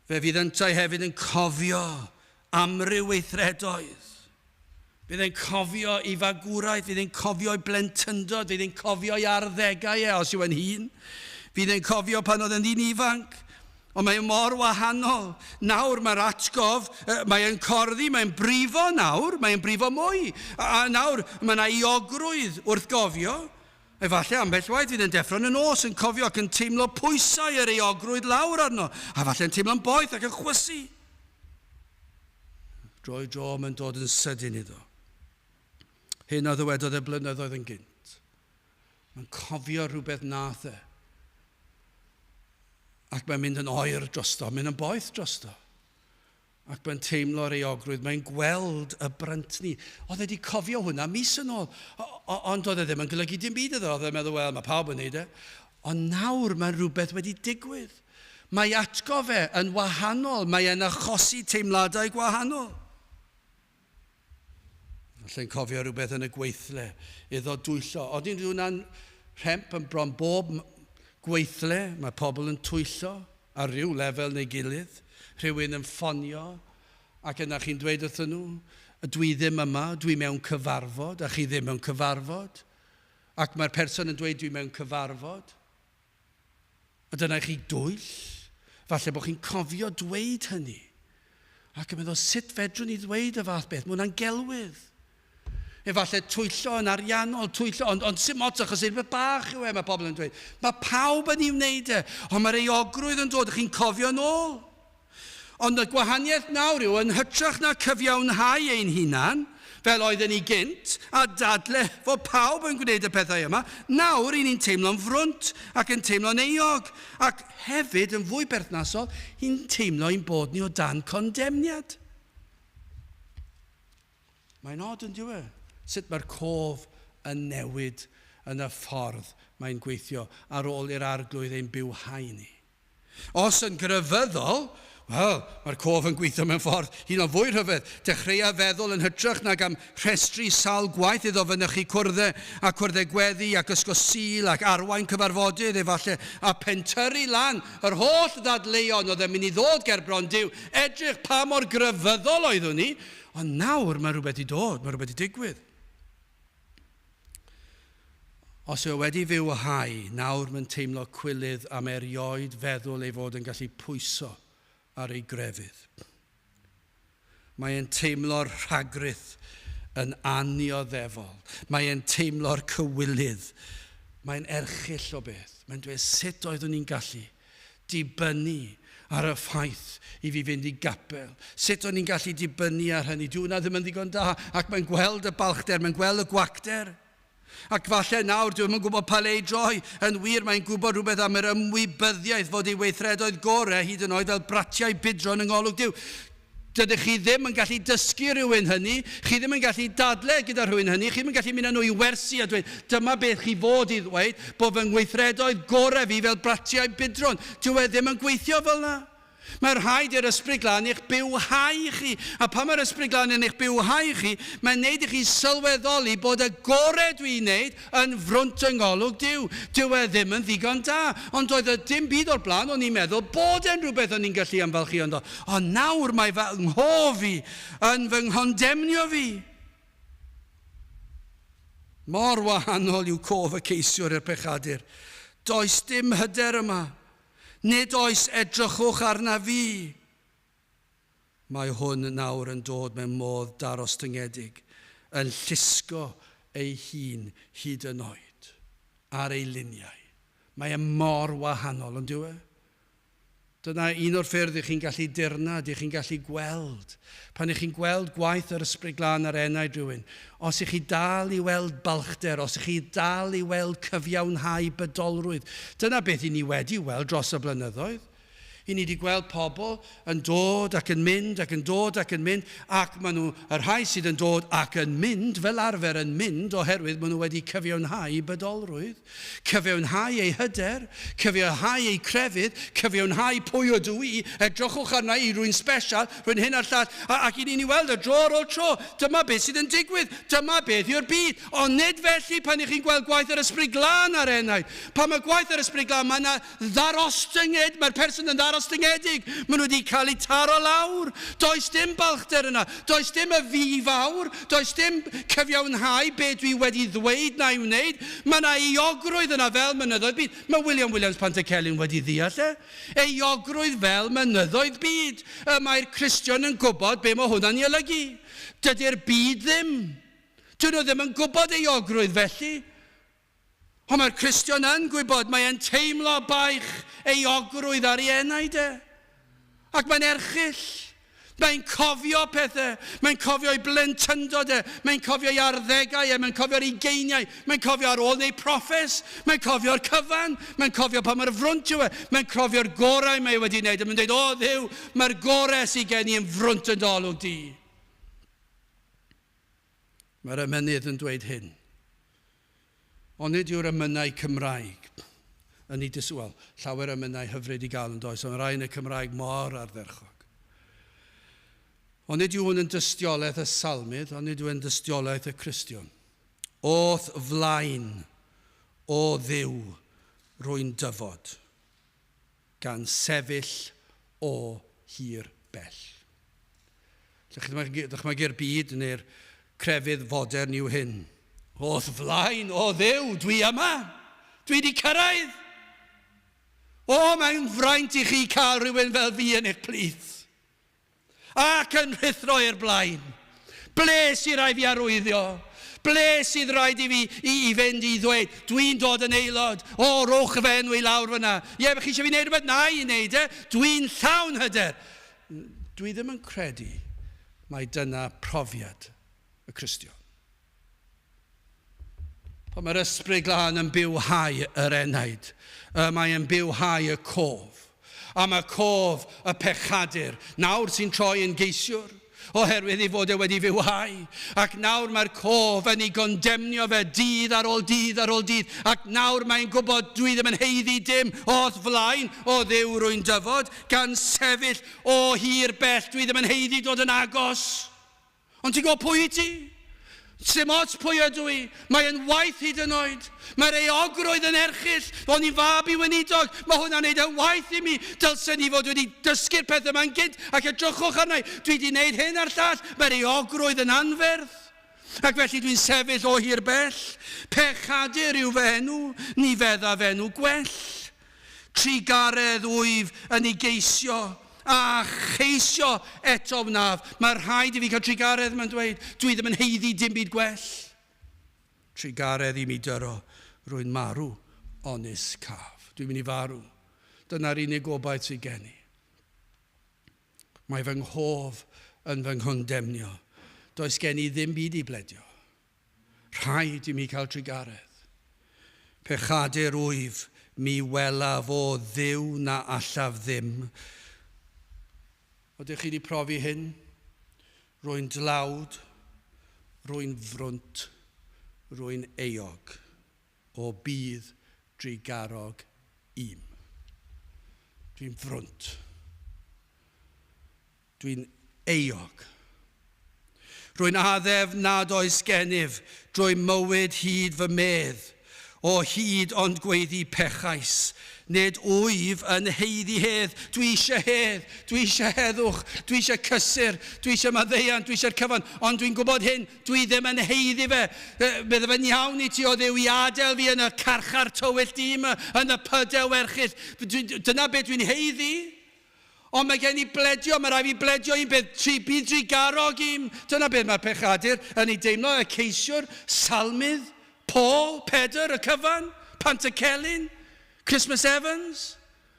Fe fydd yntau hefyd yn cofio amryw weithredoedd. Fydd e'n cofio ei fagwraeth, fydd e'n cofio ei blentyndod, fydd e'n cofio ei arddegau e os yw e'n hŷn. Fydd e'n cofio pan oedd e'n ddyn ifanc. Ond mae e mor wahanol. Nawr mae'r atgof, mae e'n corddi, mae'n brifo nawr, mae'n brifo mwy. A, a nawr mae yna euogrwydd wrth gofio. Efallai ambell waith fydd e'n deffro yn y nos yn cofio ac yn teimlo pwysau yr euogrwydd lawr arno. A falle yn teimlo'n boeth ac yn chwysu. Dro i dro mae'n dod yn sydyn iddo. Hyn a ddywedodd e blynyddoedd yn gynt. Mae'n cofio rhywbeth nath e. Ac mae'n mynd yn oer drosto, mynd yn boeth drosto. Ac mae'n teimlo'r euogrwydd, mae'n gweld y bryntni. Oedd e wedi cofio hwnna mis yn ôl, ond oedd e ddim yn golygu dim byd iddo. Oedd e'n meddwl, wel, mae pawb yn neud e. Ond nawr mae rhywbeth wedi digwydd. Mae atgof e yn wahanol, mae e'n achosi teimladau gwahanol. Falle'n cofio rhywbeth yn y gweithle iddo dwyllo. Oedden nhw hwnna'n rhemp yn bron bob gweithle, mae pobl yn twyllo ar ryw lefel neu gilydd, rhywun yn ffonio ac yna chi'n dweud wrthyn nhw, dwi ddim yma, dwi mewn cyfarfod, a chi ddim mewn cyfarfod. Ac mae'r person yn dweud dwi mewn cyfarfod. A dyna i chi dwyll. Falle bod chi'n cofio dweud hynny. Ac yn meddwl, sut fedrwn ni ddweud y fath beth? Mae hwnna'n gelwydd. Efallai twyllo yn ariannol, twyllo, ond, ond sim ots achos rhywbeth bach yw e, mae pobl yn dweud. Mae pawb yn ei wneud e, ond mae'r euogrwydd yn dod, chi'n cofio yn ôl. Ond y gwahaniaeth nawr yw, yn hytrach na cyfiawnhau ein hunan, fel oedden ni gynt, a dadle fod pawb yn gwneud y pethau yma. Nawr, i ni'n teimlo'n frwnt ac yn teimlo'n euog, ac hefyd, yn fwy berthnasol, i'n teimlo ein bod ni o dan condemniad. Mae'n od yn dyw e? Sut mae'r cof yn newid yn y ffordd mae'n gweithio ar ôl i'r Arglwydd ein bywhau ni. Os yn grefyddol, wel, mae'r cof yn gweithio mewn ffordd hyd yn oed fwy rhyfedd. Dechreua feddwl yn hytrach nag am rhestru sawl gwaith iddo fynychu cwrddau a cwrddau gweddi ac ysgol Sul ac arwain cyfarfodydd efallai a pentyrru lan yr holl ddadleuon oedd yn mynd i ddod ger bron Duw. Edrych pa mor grefyddol oeddwn i. Ond nawr mae rhywbeth 'di dod, mae rhywbeth 'di digwydd. Os yw e wedi fywhau, nawr mae'n teimlo cwilydd am erioed feddwl ei fod yn gallu pwyso ar ei grefydd. Mae e'n teimlo'r rhagrith yn annioddefol. Mae e'n teimlo'r cywilydd. Mae'n erchyll o beth. Mae'n dweud, sut oeddwn i'n gallu dibynnu ar y ffaith i fi fynd i gapel? Sut o'n i'n gallu dibynnu ar hynny? Dyw hwnna ddim yn ddigon da. Ac mae'n gweld y balchder, mae'n gweld y gwacter. Ac falle nawr, dyw e ddim yn gwybod pa le i droi. Yn wir, mae'n gwybod rhywbeth am yr ymwybyddiaeth fod ei weithredoedd gorau hyd yn oed fel bratiau budron yng ngolwg Duw. Dydych chi ddim yn gallu dysgu rhywun hynny, chi ddim yn gallu dadle gyda rhywun hynny, chi ddim yn gallu mynd â nhw i wersi a dweud, dyma beth chi fod i ddweud, bod fy ngweithredoedd gorau fi fel bratiau budron. Dyw e ddim yn gweithio fel 'na. Mae rhaid i'r Ysbryd Glân eich bywhau chi. A pan mae'r Ysbryd Glân yn eich bywhau chi, mae'n neud i chi sylweddoli bod y gorau dwi'n neud yn frwnt yng ngolwg Duw. Dyw e ddim yn ddigon da. Ond doedd y dim byd o'r blaen, o'n i'n meddwl bod e'n rhywbeth o'n i'n gallu ymfalchïo ynddo. Ond nawr mae fy nghof i yn fy nghondemnio fi. Mor wahanol yw cof y ceisiwr i'r pechadur. Does dim hyder yma. Nid oes edrychwch arna fi. Mae hwn nawr yn dod mewn modd darostyngedig, yn llusgo ei hun hyd yn oed ar ei liniau. Mae e mor wahanol, on'd yw e? Dyna un o'r ffyrdd i chi'n gallu dirnad, i chi'n gallu gweld. Pan i chi'n gweld gwaith yr Ysbryd Glân ar enaid rhywun, os i chi dal i weld balchder, os i chi dal i weld cyfiawnhau bydolrwydd, dyna beth i ni wedi weld dros y blynyddoedd. I ni wedi gweld pobl yn dod ac yn mynd ac yn dod ac yn mynd, ac maen nhw, y rhai sydd yn dod ac yn mynd, fel arfer yn mynd oherwydd maen nhw wedi cyfiawnhau bydolrwydd, cyfiawnhau eu hyder, cyfiawnhau eu crefydd, cyfiawnhau pwy ydw i, edrychwch arna i, rwy'n sbesial, rwy'n hyn a'r llall, a, ac i ni'n ei weld y dro ar ôl tro, dyma beth sydd yn digwydd, dyma beth yw'r byd. Ond nid felly pan i chi'n gweld gwaith yr Ysbryd Glân ar enaid. Pan mae gwaith yr Ysbryd Glân, mae yna ddarostynged, mae'r person yn ddarostyngedig, maen nhw wedi cael eu taro lawr. Does dim balchder yna, does dim y fi fawr, does dim cyfiawnhau be dwi wedi ddweud na'i wneud. Mae yna euogrwydd yna fel mynyddoedd byd. Mae William Williams Pantycelyn wedi ddeall e. Euogrwydd fel mynyddoedd byd. Y mae'r Cristion yn gwybod be mae hwnna'n ei olygu. Dydy'r byd ddim. Dyn nhw ddim yn gwybod euogrwydd felly. Ond mae'r Cristion yn gwybod, mae e'n teimlo baich euogrwydd ar ei enaid e. Ac mae'n erchyll. Mae'n cofio pethau. Mae'n cofio ei blentyndod e. Mae'n cofio ei arddegau e. Mae'n cofio'r ugeiniau. Mae'n cofio ar ôl neu proffes. Mae'n cofio'r cyfan. Mae'n cofio pa mor frwnt yw e. Mae'n cofio'r gorau mae e wedi wneud. A mae'n dweud, o Dduw, mae'r gorau sydd gen i yn frwnt yn dy olwg di. Mae'r emynydd yn dweud hyn. Onid yw'r emynau Cymraeg yn ei dys... Wel, llawer o emynau hyfryd i gael yn does, ond rhai yn y Cymraeg mor ardderchog. Onid yw hwn yn dystiolaeth y salmydd, onid yw e'n dystiolaeth y Cristion? O'th flaen, o Dduw, rwy'n dyfod, gan sefyll o hir bell. Lle chi ddychmygu'r byd neu'r crefydd fodern yw hyn? O'th flaen, o Dduw, dwi yma! Dwi wedi cyrraedd! O, mae'n fraint i chi cael rhywun fel fi yn eich plith! Ac yn rhuthro i'r blaen. Ble sydd rhaid fi arwyddio? Ble sydd rhaid i fi i, i fynd i ddweud, dwi'n dod yn aelod, o, rowch fy enw i lawr fyna. Ie, chi eisiau fi wneud rhywbeth? Na i wneud e, dwi'n llawn hyder. Dwi ddim yn credu mai dyna profiad y Cristion. Pan mae'r Ysbryd Glân yn bywhau yr enaid, mae yn bywhau y cof. A mae cof y pechadur, nawr sy'n troi yn geisiwr, oherwydd ei fod e wedi fywhau. Ac nawr mae'r cof yn ei gondemnio fe dydd ar ôl dydd ar ôl dydd. Ac nawr mae'n gwybod dwi ddim yn haeddu dim o'th flaen, o Dduw rwy'n dyfod, gan sefyll o hir bell, dwi ddim yn haeddu dod yn agos. Ond ti'n gwybod pwy wyt ti? Sim ots pwy ydw i. Mae yn waeth hyd yn oed. Mae'r euogrwydd yn erchyll. O'n i'n fab i weinidog. Mae hwnna'n neud e'n waeth i mi. Dylsen i fod wedi dysgu'r pethau yma'n gynt ac edrychwch arna i. Dwi wedi neud hyn a'r llall. Mae'r euogrwydd yn anferth. Ac felly dwi'n sefyll o hir bell. Pechadur yw fy enw. Ni feddaf enw gwell. Trugaredd wyf yn ei geisio, a cheisio eto wnaf. Mae rhaid i fi cael trugaredd, mae'n dweud. Dwi ddim yn haeddu dim byd gwell. Trugaredd i mi dyro, rwy'n marw onis caf. Dwi'n mynd i farw. Dyna'r unig gobaith sydd gen i. Mae fy nghof yn fy nghondemnio. Does gen i ddim byd i bledio. Rhaid i mi cael trugaredd. Pechadur wyf, mi welaf o Dduw na allaf ddim. Ydych chi wedi profi hyn? Rwy'n dlawd, rwy'n frwnt, rwy'n euog o bydd drugarog i'm. Dwi'n frwnt. Dwi'n euog. Rwy'n addef nad oes gennyf drwy mywyd hyd fy medd, o hyd ond gweiddi pechais. Nid wyf yn haeddu hedd. Dwi eisiau hedd, dwi eisiau heddwch, dwi eisiau cysur, dwi eisiau maddeuant, dwi eisiau'r cyfan, ond dwi'n gwybod hyn, dwi ddim yn haeddu fe. Bydde fe'n iawn i ti o Dduw i adael fi yn y carchar tywyll du 'ma, yn y pydew erchyll. Dyna beth dwi'n haeddu. Ond mae gen i bledio, mae rhaid fi bledio un peth, tri, bydd drugarog i'm. Dyna beth mae'r pechadur yn ei deimlo, y ceisiwr, salmydd, Paul, Pedr, y cyfan, Pantycelyn, Christmas Evans.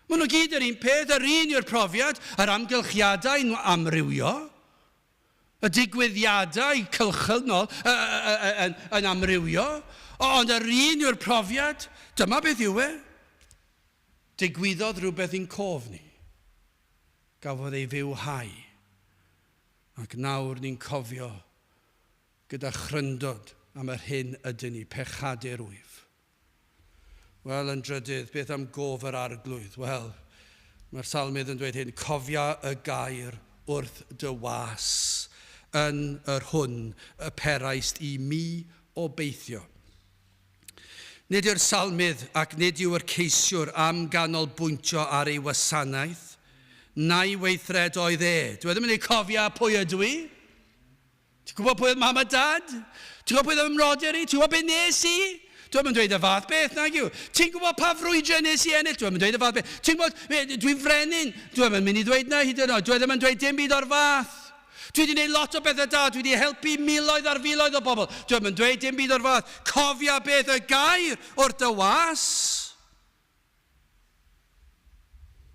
Maen nhw gyd yr un peth, yr un yw'r profiad, yr amgylchiadau amrywio. Y digwyddiadau cylchynol yn amrywio, ond yr un yw'r profiad. Dyma beth yw e. Digwyddodd rhywbeth i'n cof ni. Gafodd ei fywhau. Ac nawr ni'n cofio gyda chryndod am yr hyn ydyn ni, pechadur wyf. Wel, yn drydydd, beth am gof yr Arglwydd? Wel, mae'r salmydd yn dweud hyn, cofia y gair wrth dy was yn yr hwn y peraist i mi obeithio. Nid yw'r salmydd ac nid yw'r ceisiwr am ganolbwyntio ar ei wasanaeth na'i weithredoedd e. Dwi e ddim yn ei cofia pwy ydw i. Ti'n gwybod pwy oedd mam a dad? Ti'n gwybod pwy oedd fy mrodyr i? Ti'n gwybod beth nes i? Dwi ddim yn dweud y fath beth, nag yw. Ti'n gwybod pa frwydrau nes i ennill? Dwi ddim yn dweud y fath beth. Ti'n gwybod, dwi'n frenin. Dwi ddim yn mynd i ddweud na hyd yn oed. Dwi ddim yn dweud dim byd o'r fath. Dwi wedi gwneud lot o bethau da, dwi wedi helpu miloedd ar filoedd o bobl. Dwi ddim yn dweud dim byd o'r fath. Cofia beth y gair wrth dy was.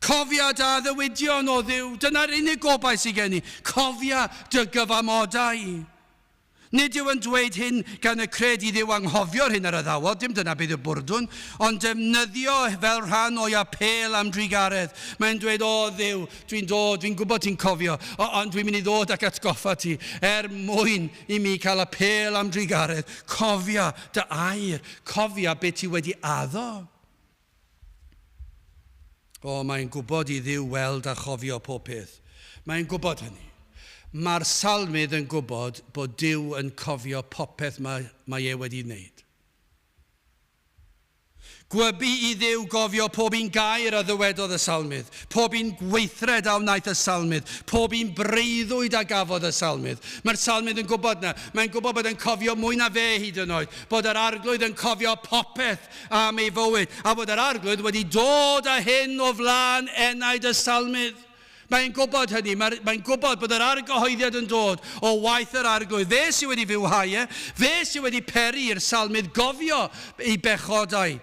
Cofia dy addewidion o Dduw. Dyna'r unig gobaith sydd gen i. Cofia dy gyfamodau. Nid yw yn dweud hyn gan y cred i Dduw anghofio'r hyn yr addawodd, dim dyna beth yw'r bwrdwn, ond defnyddio fel rhan o'i apêl am drugaredd. Mae'n dweud, O Dduw, dwi'n dod, dwi'n gwybod ti'n cofio, ond dwi'n mynd i ddod ac atgoffa ti, er mwyn i mi cael apêl am drugaredd. Cofia dy air, cofia beth ti wedi addo. O, mae'n gwybod i Dduw weld a chofio pob peth. Mae'n gwybod hynny. Mae'r salmydd yn gwybod bod Duw yn cofio popeth mae, mae e wedi wneud. Gwybu i Dduw gofio pob un gair a ddywedodd y salmydd, pob un gweithred a wnaeth y salmydd, pob un breuddwyd a gafodd y salmydd. Mae'r salmydd yn gwybod na. Mae'n gwybod bod e'n cofio mwy na fe hyd yn oed, bod yr Arglwydd yn cofio popeth am ei fywyd, a bod yr Arglwydd wedi dod â hyn o flaen enaid y salmydd. Mae'n gwybod hynny, mae'n mae gwybod bod yr argyhoeddiad yn dod o waith yr Arglwydd. Fe sydd wedi fywhau e, fe sydd wedi peri i'r salmydd gofio ei bechodau.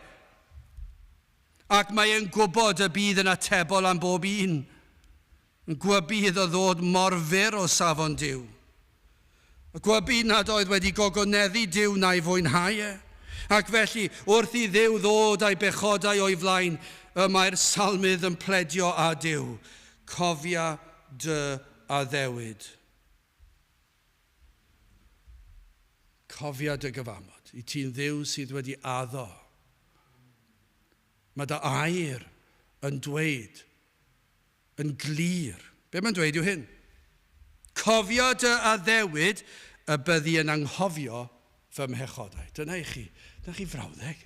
Ac mae'n gwybod y bydd yn atebol am bob un. Yn gwybu iddo ddod mor fyr o safon Duw. Y gwybu nad oedd wedi gogoneddu Duw na'i fwynhau e. Ac felly, wrth i Dduw ddod â'i bechodau o'i flaen, y mae'r salmydd yn pledio â Duw, Cofia dy addewid. Cofia dy gyfamod, i ti'n Dduw sydd wedi addo. Mae dy air yn dweud yn glir. Be mae'n dweud yw hyn. Cofio dy addewid y byddi yn anghofio fy mhechodau. Dyna i chi. Dyna chi frawddeg.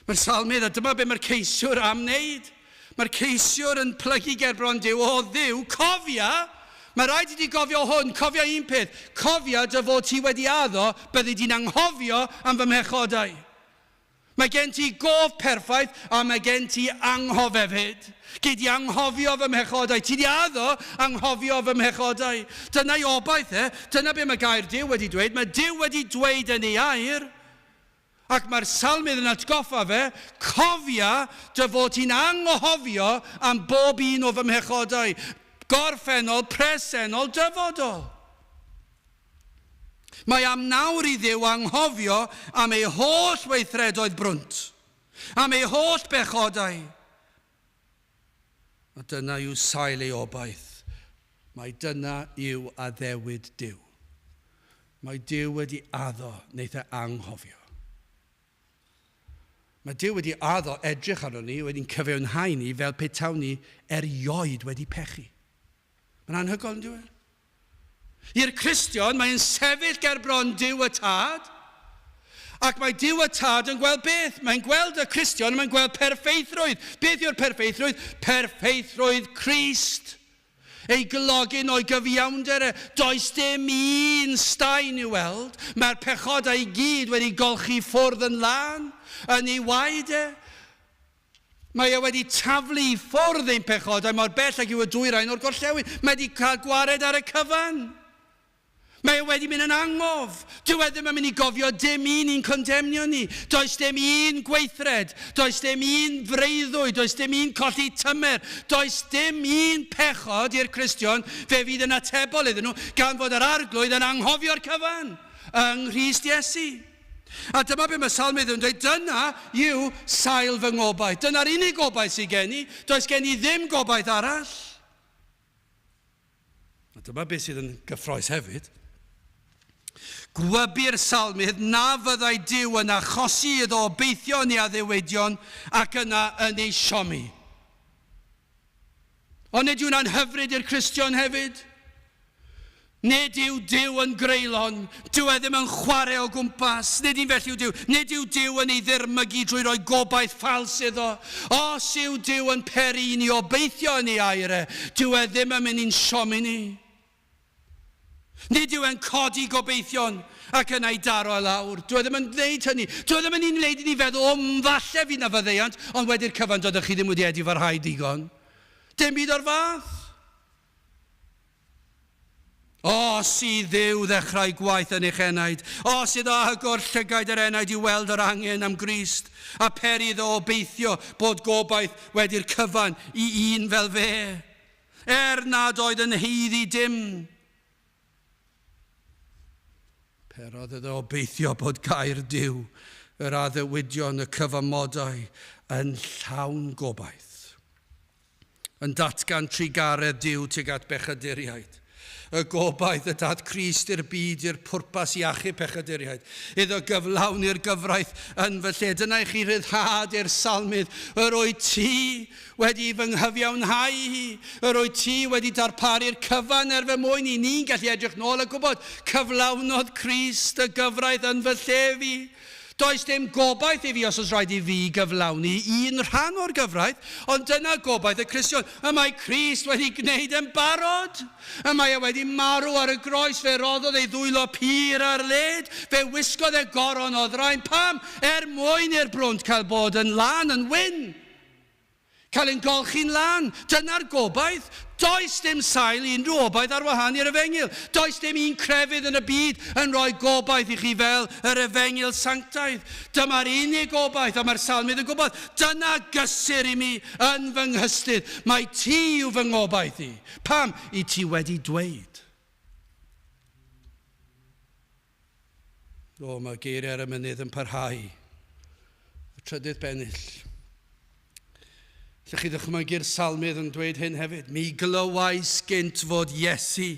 Mae'r salmydd, a dyma be mae'r ceisiwr am wneud. Mae'r ceisiwr yn plygu ger bron Duw. O Dduw, cofia! Mae rhaid i ti gofio hwn, cofia un peth. Cofia dy fod ti wedi addo, byddi di'n anghofio am fy mhechodau. Mae gen ti gof perffaith a mae gen ti anghof hefyd. Gei di anghofio fy mhechodau. Ti di addo anghofio fy mhechodau. Dyna'i obaith e. Dyna be mae gair Duw wedi dweud. Mae Duw wedi dweud yn ei air. Ac mae'r salmydd yn atgoffa fe, cofia dy fod ti'n anghofio am bob un o fy mhechodau. Gorffennol, presennol, dyfodol. Mae am nawr i Dduw anghofio am ei holl weithredoedd brwnt, am ei holl bechodau. A dyna yw sail ei obaith. Mae dyna yw addewid Duw. Mae Duw wedi addo, wneith e anghofio. Mae Duw wedi addo edrych arnon ni, wedi'n cyfiawnhau ni fel petawn ni erioed wedi pechu. Mae'n anhygoel, yn dyw e? I'r Cristion, mae'n sefyll ger bron Duw y Tad, ac mae Duw y Tad yn gweld beth? Mae'n gweld y Cristion, mae'n gweld perffeithrwydd. Beth yw'r perffeithrwydd? Perffeithrwydd Crist. Ei glogyn o'i gyfiawnder e. Does dim un staen i'w weld. Mae'r pechodau i gyd wedi golchi ffwrdd yn lân, yn ei waed e. Mae e wedi taflu i ffwrdd ein pechodau mor bell ag yw y dwyrain o'r gorllewin. Mae wedi cael gwared ar y cyfan. Mae e wedi mynd yn angof. Dyw e ddim yn mynd i gofio dim un i'n condemnio ni. Does dim un gweithred. Does dim un freuddwyd. Does dim un colli tymer. Does dim un pechod i'r Cristion fe fydd yn atebol iddyn nhw gan fod yr Arglwydd yn anghofio'r cyfan yng Nghrist Iesu. A dyma be mae Salmydd yn dweud, dyna yw sail fy ngobaith. Dyna'r unig gobaith sydd gen i. Does gen i ddim gobaith arall. A dyma beth sydd yn gyffroes hefyd. Gwybu'r salmydd na fyddai Duw yn achosi iddo obeithio yn ei addewidion ac yna yn ei siomi. Ond nid yw'n anhyfryd i'r Cristion hefyd? Nid yw Duw yn greulon. Dyw e ddim yn chwarae o gwmpas. Nid un felly yw Duw. Nid yw Duw yn ei ddirmygu drwy roi gobaith ffals iddo. Os yw Duw yn peri i ni obeithio yn ei air e, dyw e ddim yn mynd i'n siomi ni. Nid yw e'n codi gobeithion ac yna i daro e lawr. Dyw e ddim yn gwneud hynny. Dyw e ddim yn ei wneud i ni feddwl, o, falle fydd na faddeuant, ond wedi'r cyfan doeddech chi ddim wedi edifarhau digon. Dim byd o'r fath. Os i Dduw ddechrau gwaith yn eich enaid, os iddo agor llygaid yr enaid i weld yr angen am Grist, a peri iddo obeithio bod gobaith wedi'r cyfan i un fel fe. Er nad oedd yn haeddu dim, perodd iddo obeithio bod gair Duw, yr addewidion, y cyfamodau, yn llawn gobaith, yn datgan trugaredd Duw tuag at bechaduriaid. Y gobaith y daeth Crist i'r byd i'r pwrpas i achub pechaduriaid, iddo gyflawni'r gyfraith yn fy lle. Dyna i chi ryddhad i'r salmydd, yr wyt ti wedi fy nghyfiawnhau i, yr wyt ti wedi darparu'r cyfan er fy mwyn i. Ni'n gallu edrych nôl a gwybod, cyflawnodd Crist y gyfraith yn fy lle fi. Does dim gobaith i fi os oes rhaid i fi gyflawni un rhan o'r gyfraith, ond dyna gobaith y Cristion. Y mae Crist wedi gwneud yn barod. Y mae e wedi marw ar y groes, fe roddodd ei ddwylo pur ar led, fe wisgodd e goron o ddrain. Pam? Er mwyn i'r brwnt cael bod yn lân, yn wyn. Cael ein golchi'n lân. Dyna'r gobaith. Does dim sail i unrhyw obaith ar wahân i'r Efengyl. Does dim un crefydd yn y byd yn rhoi gobaith i chi fel yr Efengyl sanctaidd. Dyma'r unig obaith, a mae'r salmydd yn gwybod, dyna gysur i mi yn fy nghystudd. Mai ti yw fy ngobaith i. Pam? I ti wedi dweud. O, mae geiriau ar y mynydd yn parhau. Y trydydd bennill. Lle chi ddychmygu'r salmydd yn dweud hyn hefyd. Mi glywais gynt fod Iesu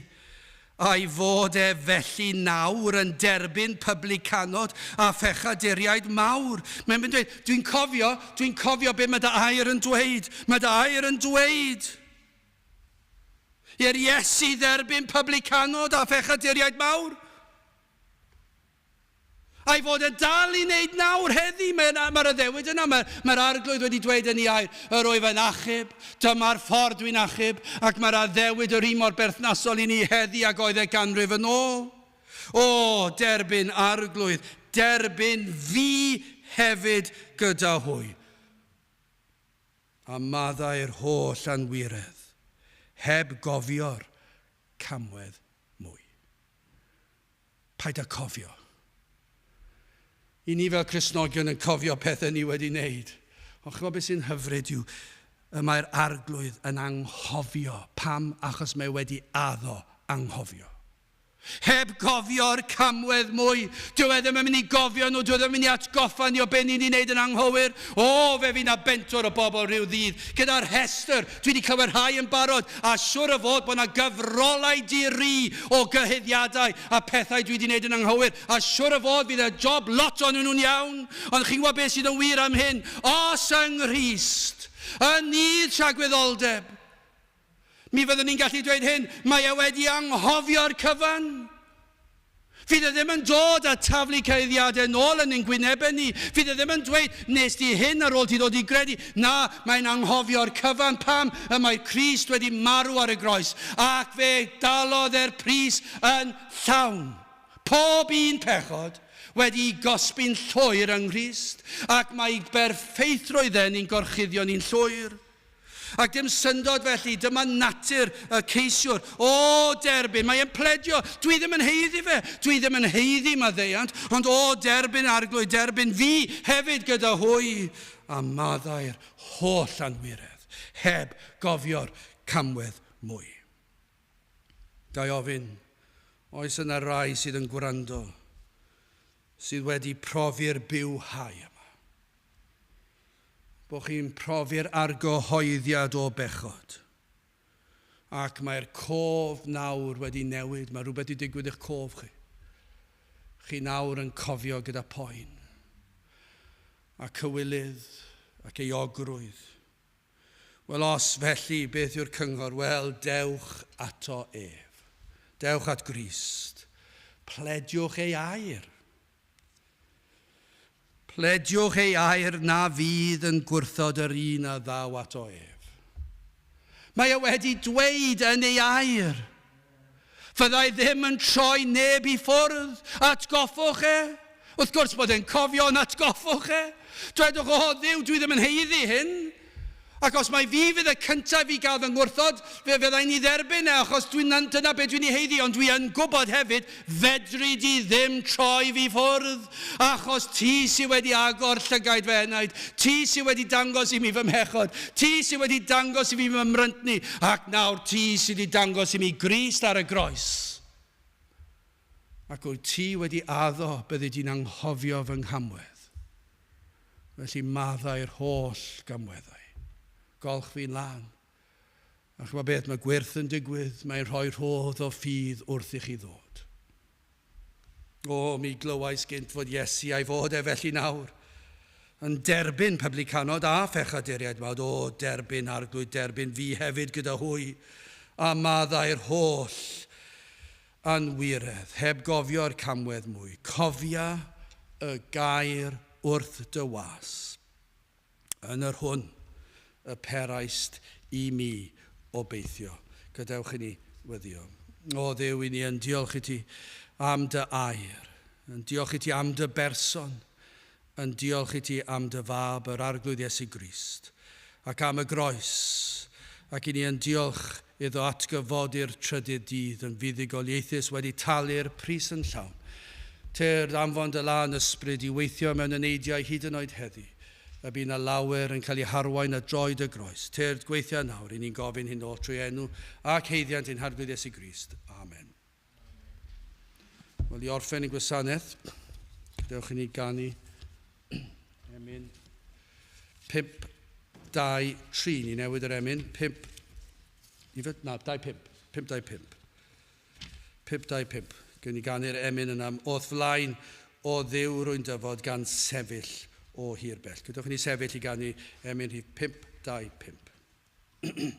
a'i fod e felly nawr yn derbyn publicanod a phechaduriaid mawr. Mae'n mynd dweud, dwi'n cofio, dwi'n cofio be mae dy air yn dweud. Mae dy air yn dweud. I'r Iesu dderbyn publicanod a phechaduriaid mawr. A'i fod e dal i wneud nawr heddi. Mae'r mae addewid yna, mae'r mae arglwydd wedi dweud yn ei air, yr wyf yn achub, dyma'r ffordd dwi'n achub, ac mae'r addewid yr un mor berthnasol i ni heddi ag oedd e ganrif yn ôl. O, derbyn arglwydd, derbyn fi hefyd gyda hwy. A maddau'r holl anwiredd, heb gofio'r camwedd mwy. Paid â cofio. I ni fel Cristnogion yn cofio pethau ni wedi wneud. Ond chymod beth sy'n hyfryd yw, y mae'r arglwydd yn anghofio. Pam? Achos mae wedi addo anghofio. Heb gofio'r camwedd mwy. Dyw e ddim yn mynd i gofio nhw, dyw e ddim yn mynd i atgoffa ni o be ni'n ei wneud yn anghywir. O, fe fydd 'na bentwr o bobl rhyw ddydd gyda'r rhestr. Dwi wedi clywed rhai yn barod, a siwr o fod bod 'na gyfrolau di-ri o gyhuddiadau a pethau dwi wedi wneud yn anghywir, a siwr o fod fydd y job lot ohonyn nhw'n iawn. Ond chi'n gwybod beth sydd yn wir am hyn? Os yng Nghrist, yn nydd tragwyddoldeb, Mi fyddwn ni'n gallu dweud hyn, mae e wedi anghofio'r cyfan. Fydd e ddim yn dod a taflu cyhuddiadau nôl yn ein gwynebau ni. Fydd e ddim yn dweud, nes di hyn ar ôl ti ddod i gredu. Na, mae'n anghofio'r cyfan. Pam? Y mae Crist wedi marw ar y groes, ac fe dalodd e'r pris yn llawn. Pob un pechod wedi'i gosbi'n llwyr yng Nghrist, ac mae berffeithrwydd e'n ein gorchuddio ni'n llwyr. Ac dim syndod felly, dyma natur y ceisiwr. O, derbyn, mae e'n pledio, dwi ddim yn haeddu fe, dwi ddim yn haeddu maddeuant, ond o, derbyn arglwydd, derbyn fi hefyd gyda hwy, a maddau'r holl anwiredd, heb gofio'r camwedd mwy. Ga i ofyn, oes yna rai sydd yn gwrando, sydd wedi profi'r bywhau yma? Bod chi'n profi'r argyhoeddiad o bechod. Ac mae'r cof nawr wedi newid. Mae rhywbeth wedi digwydd i'ch cof chi. Chi nawr yn cofio gyda poen. A cywilydd ac euogrwydd. Wel, os felly, beth yw'r cyngor? Wel, dewch ato ef. Dewch at Grist. Plediwch ei air. Plediwch ei air na fydd yn gwrthod yr un a ddaw ato ef. Mae e wedi dweud yn ei air. Fyddai ddim yn troi neb i ffwrdd. Atgoffwch e. Wrth gwrs bod e'n cofio, ond atgoffwch e. Dwedwch, o Dduw, dwi ddim yn haeddu hyn. Ac os mai fi fydd y cyntaf i gael fy ngwrthod, fe fyddai'n ei dderbyn e, achos dwi'n, dyna be dwi'n ei haeddu, ond dwi yn gwybod hefyd, fedri di ddim troi fi ffwrdd, achos ti sydd wedi agor llygaid fy enaid, ti sydd wedi dangos i mi fy mhechod, ti sydd wedi dangos i mi fy mryntni, ac nawr ti sydd wedi dangos i mi Grist ar y groes. Ac wyt ti wedi addo byddi di'n anghofio fy nghamwedd. Felly maddau'r holl gamweddau. Golch fi'n lân. A chymod beth, mae gwyrth yn digwydd, mae'n rhoi rhodd o ffydd wrth i chi ddod. O, mi glywais gynt fod Iesu a'i fod e felly nawr yn derbyn publicanod a phechaduriaid mawr. O, derbyn arglwydd, derbyn fi hefyd gyda hwy, a maddau'r holl anwiredd, heb gofio'r camwedd mwy. Cofia y gair wrth dy was, yn yr hwn y peraist i mi obeithio. Gadewch i ni weddio. O Dduw, i ni yn diolch i ti am dy air, yn diolch i ti am dy berson, yn diolch i ti am dy fab, yr Arglwydd Iesu Grist, ac am y groes, ac i ni yn diolch iddo atgyfodi'r trydydd dydd yn fuddugoliaethus wedi talu'r pris yn llawn. Tyrd anfon dy lân ysbryd i weithio mewn eneidiau hyd yn oed heddi, y bu 'na lawer yn cael eu harwain at droed y groes. Tyrd gweithia nawr, i ni'n gofyn hyn oll trwy enw ac haeddiant ein Harglwydd Iesu Grist. Amen. Wel, i orffen ein gwasanaeth, Dewch i ni ganu emyn 5, 2, 3. Ni newid yr emyn. 5, na, 2, 5. 5, 2, 5. 5, 2, 5. Gwyn ni ganu'r emyn yna. O'th flaen o Dduw rwy'n dyfod gan sefyll o hir bell. Gadewch i ni sefyll i ganu emyn rhif 5, 2, 5.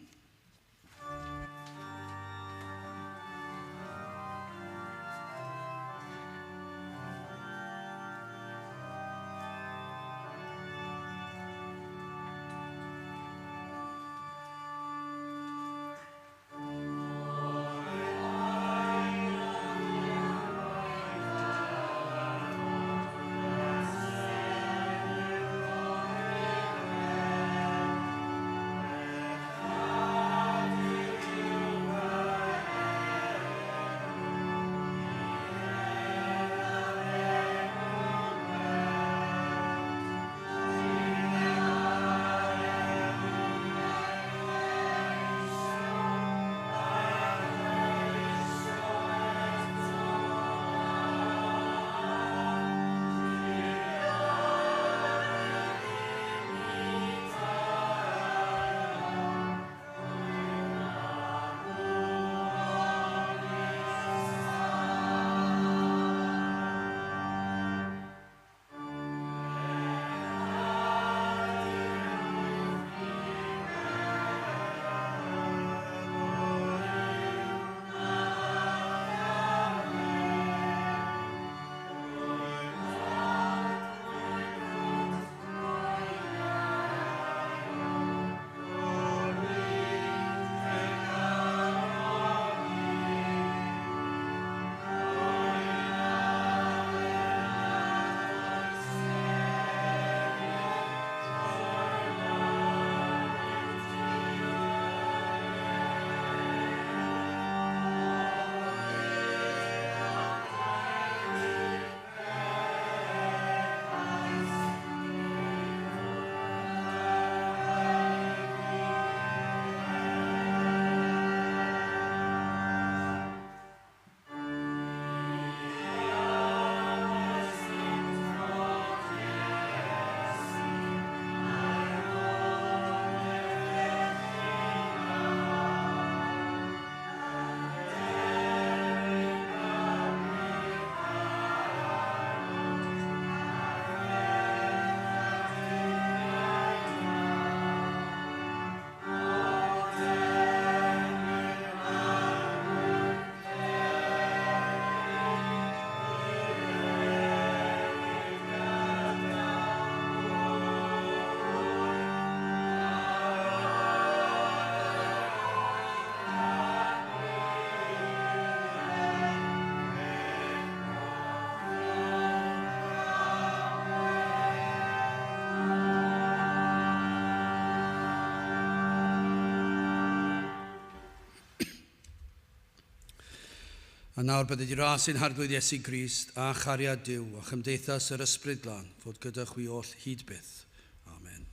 A nawr bydde di ras ein Harglwydd Iesu Grist a chariad Duw a chymdeithas yr Ysbryd Glân fod gyda chwi oll hyd byth. Amen.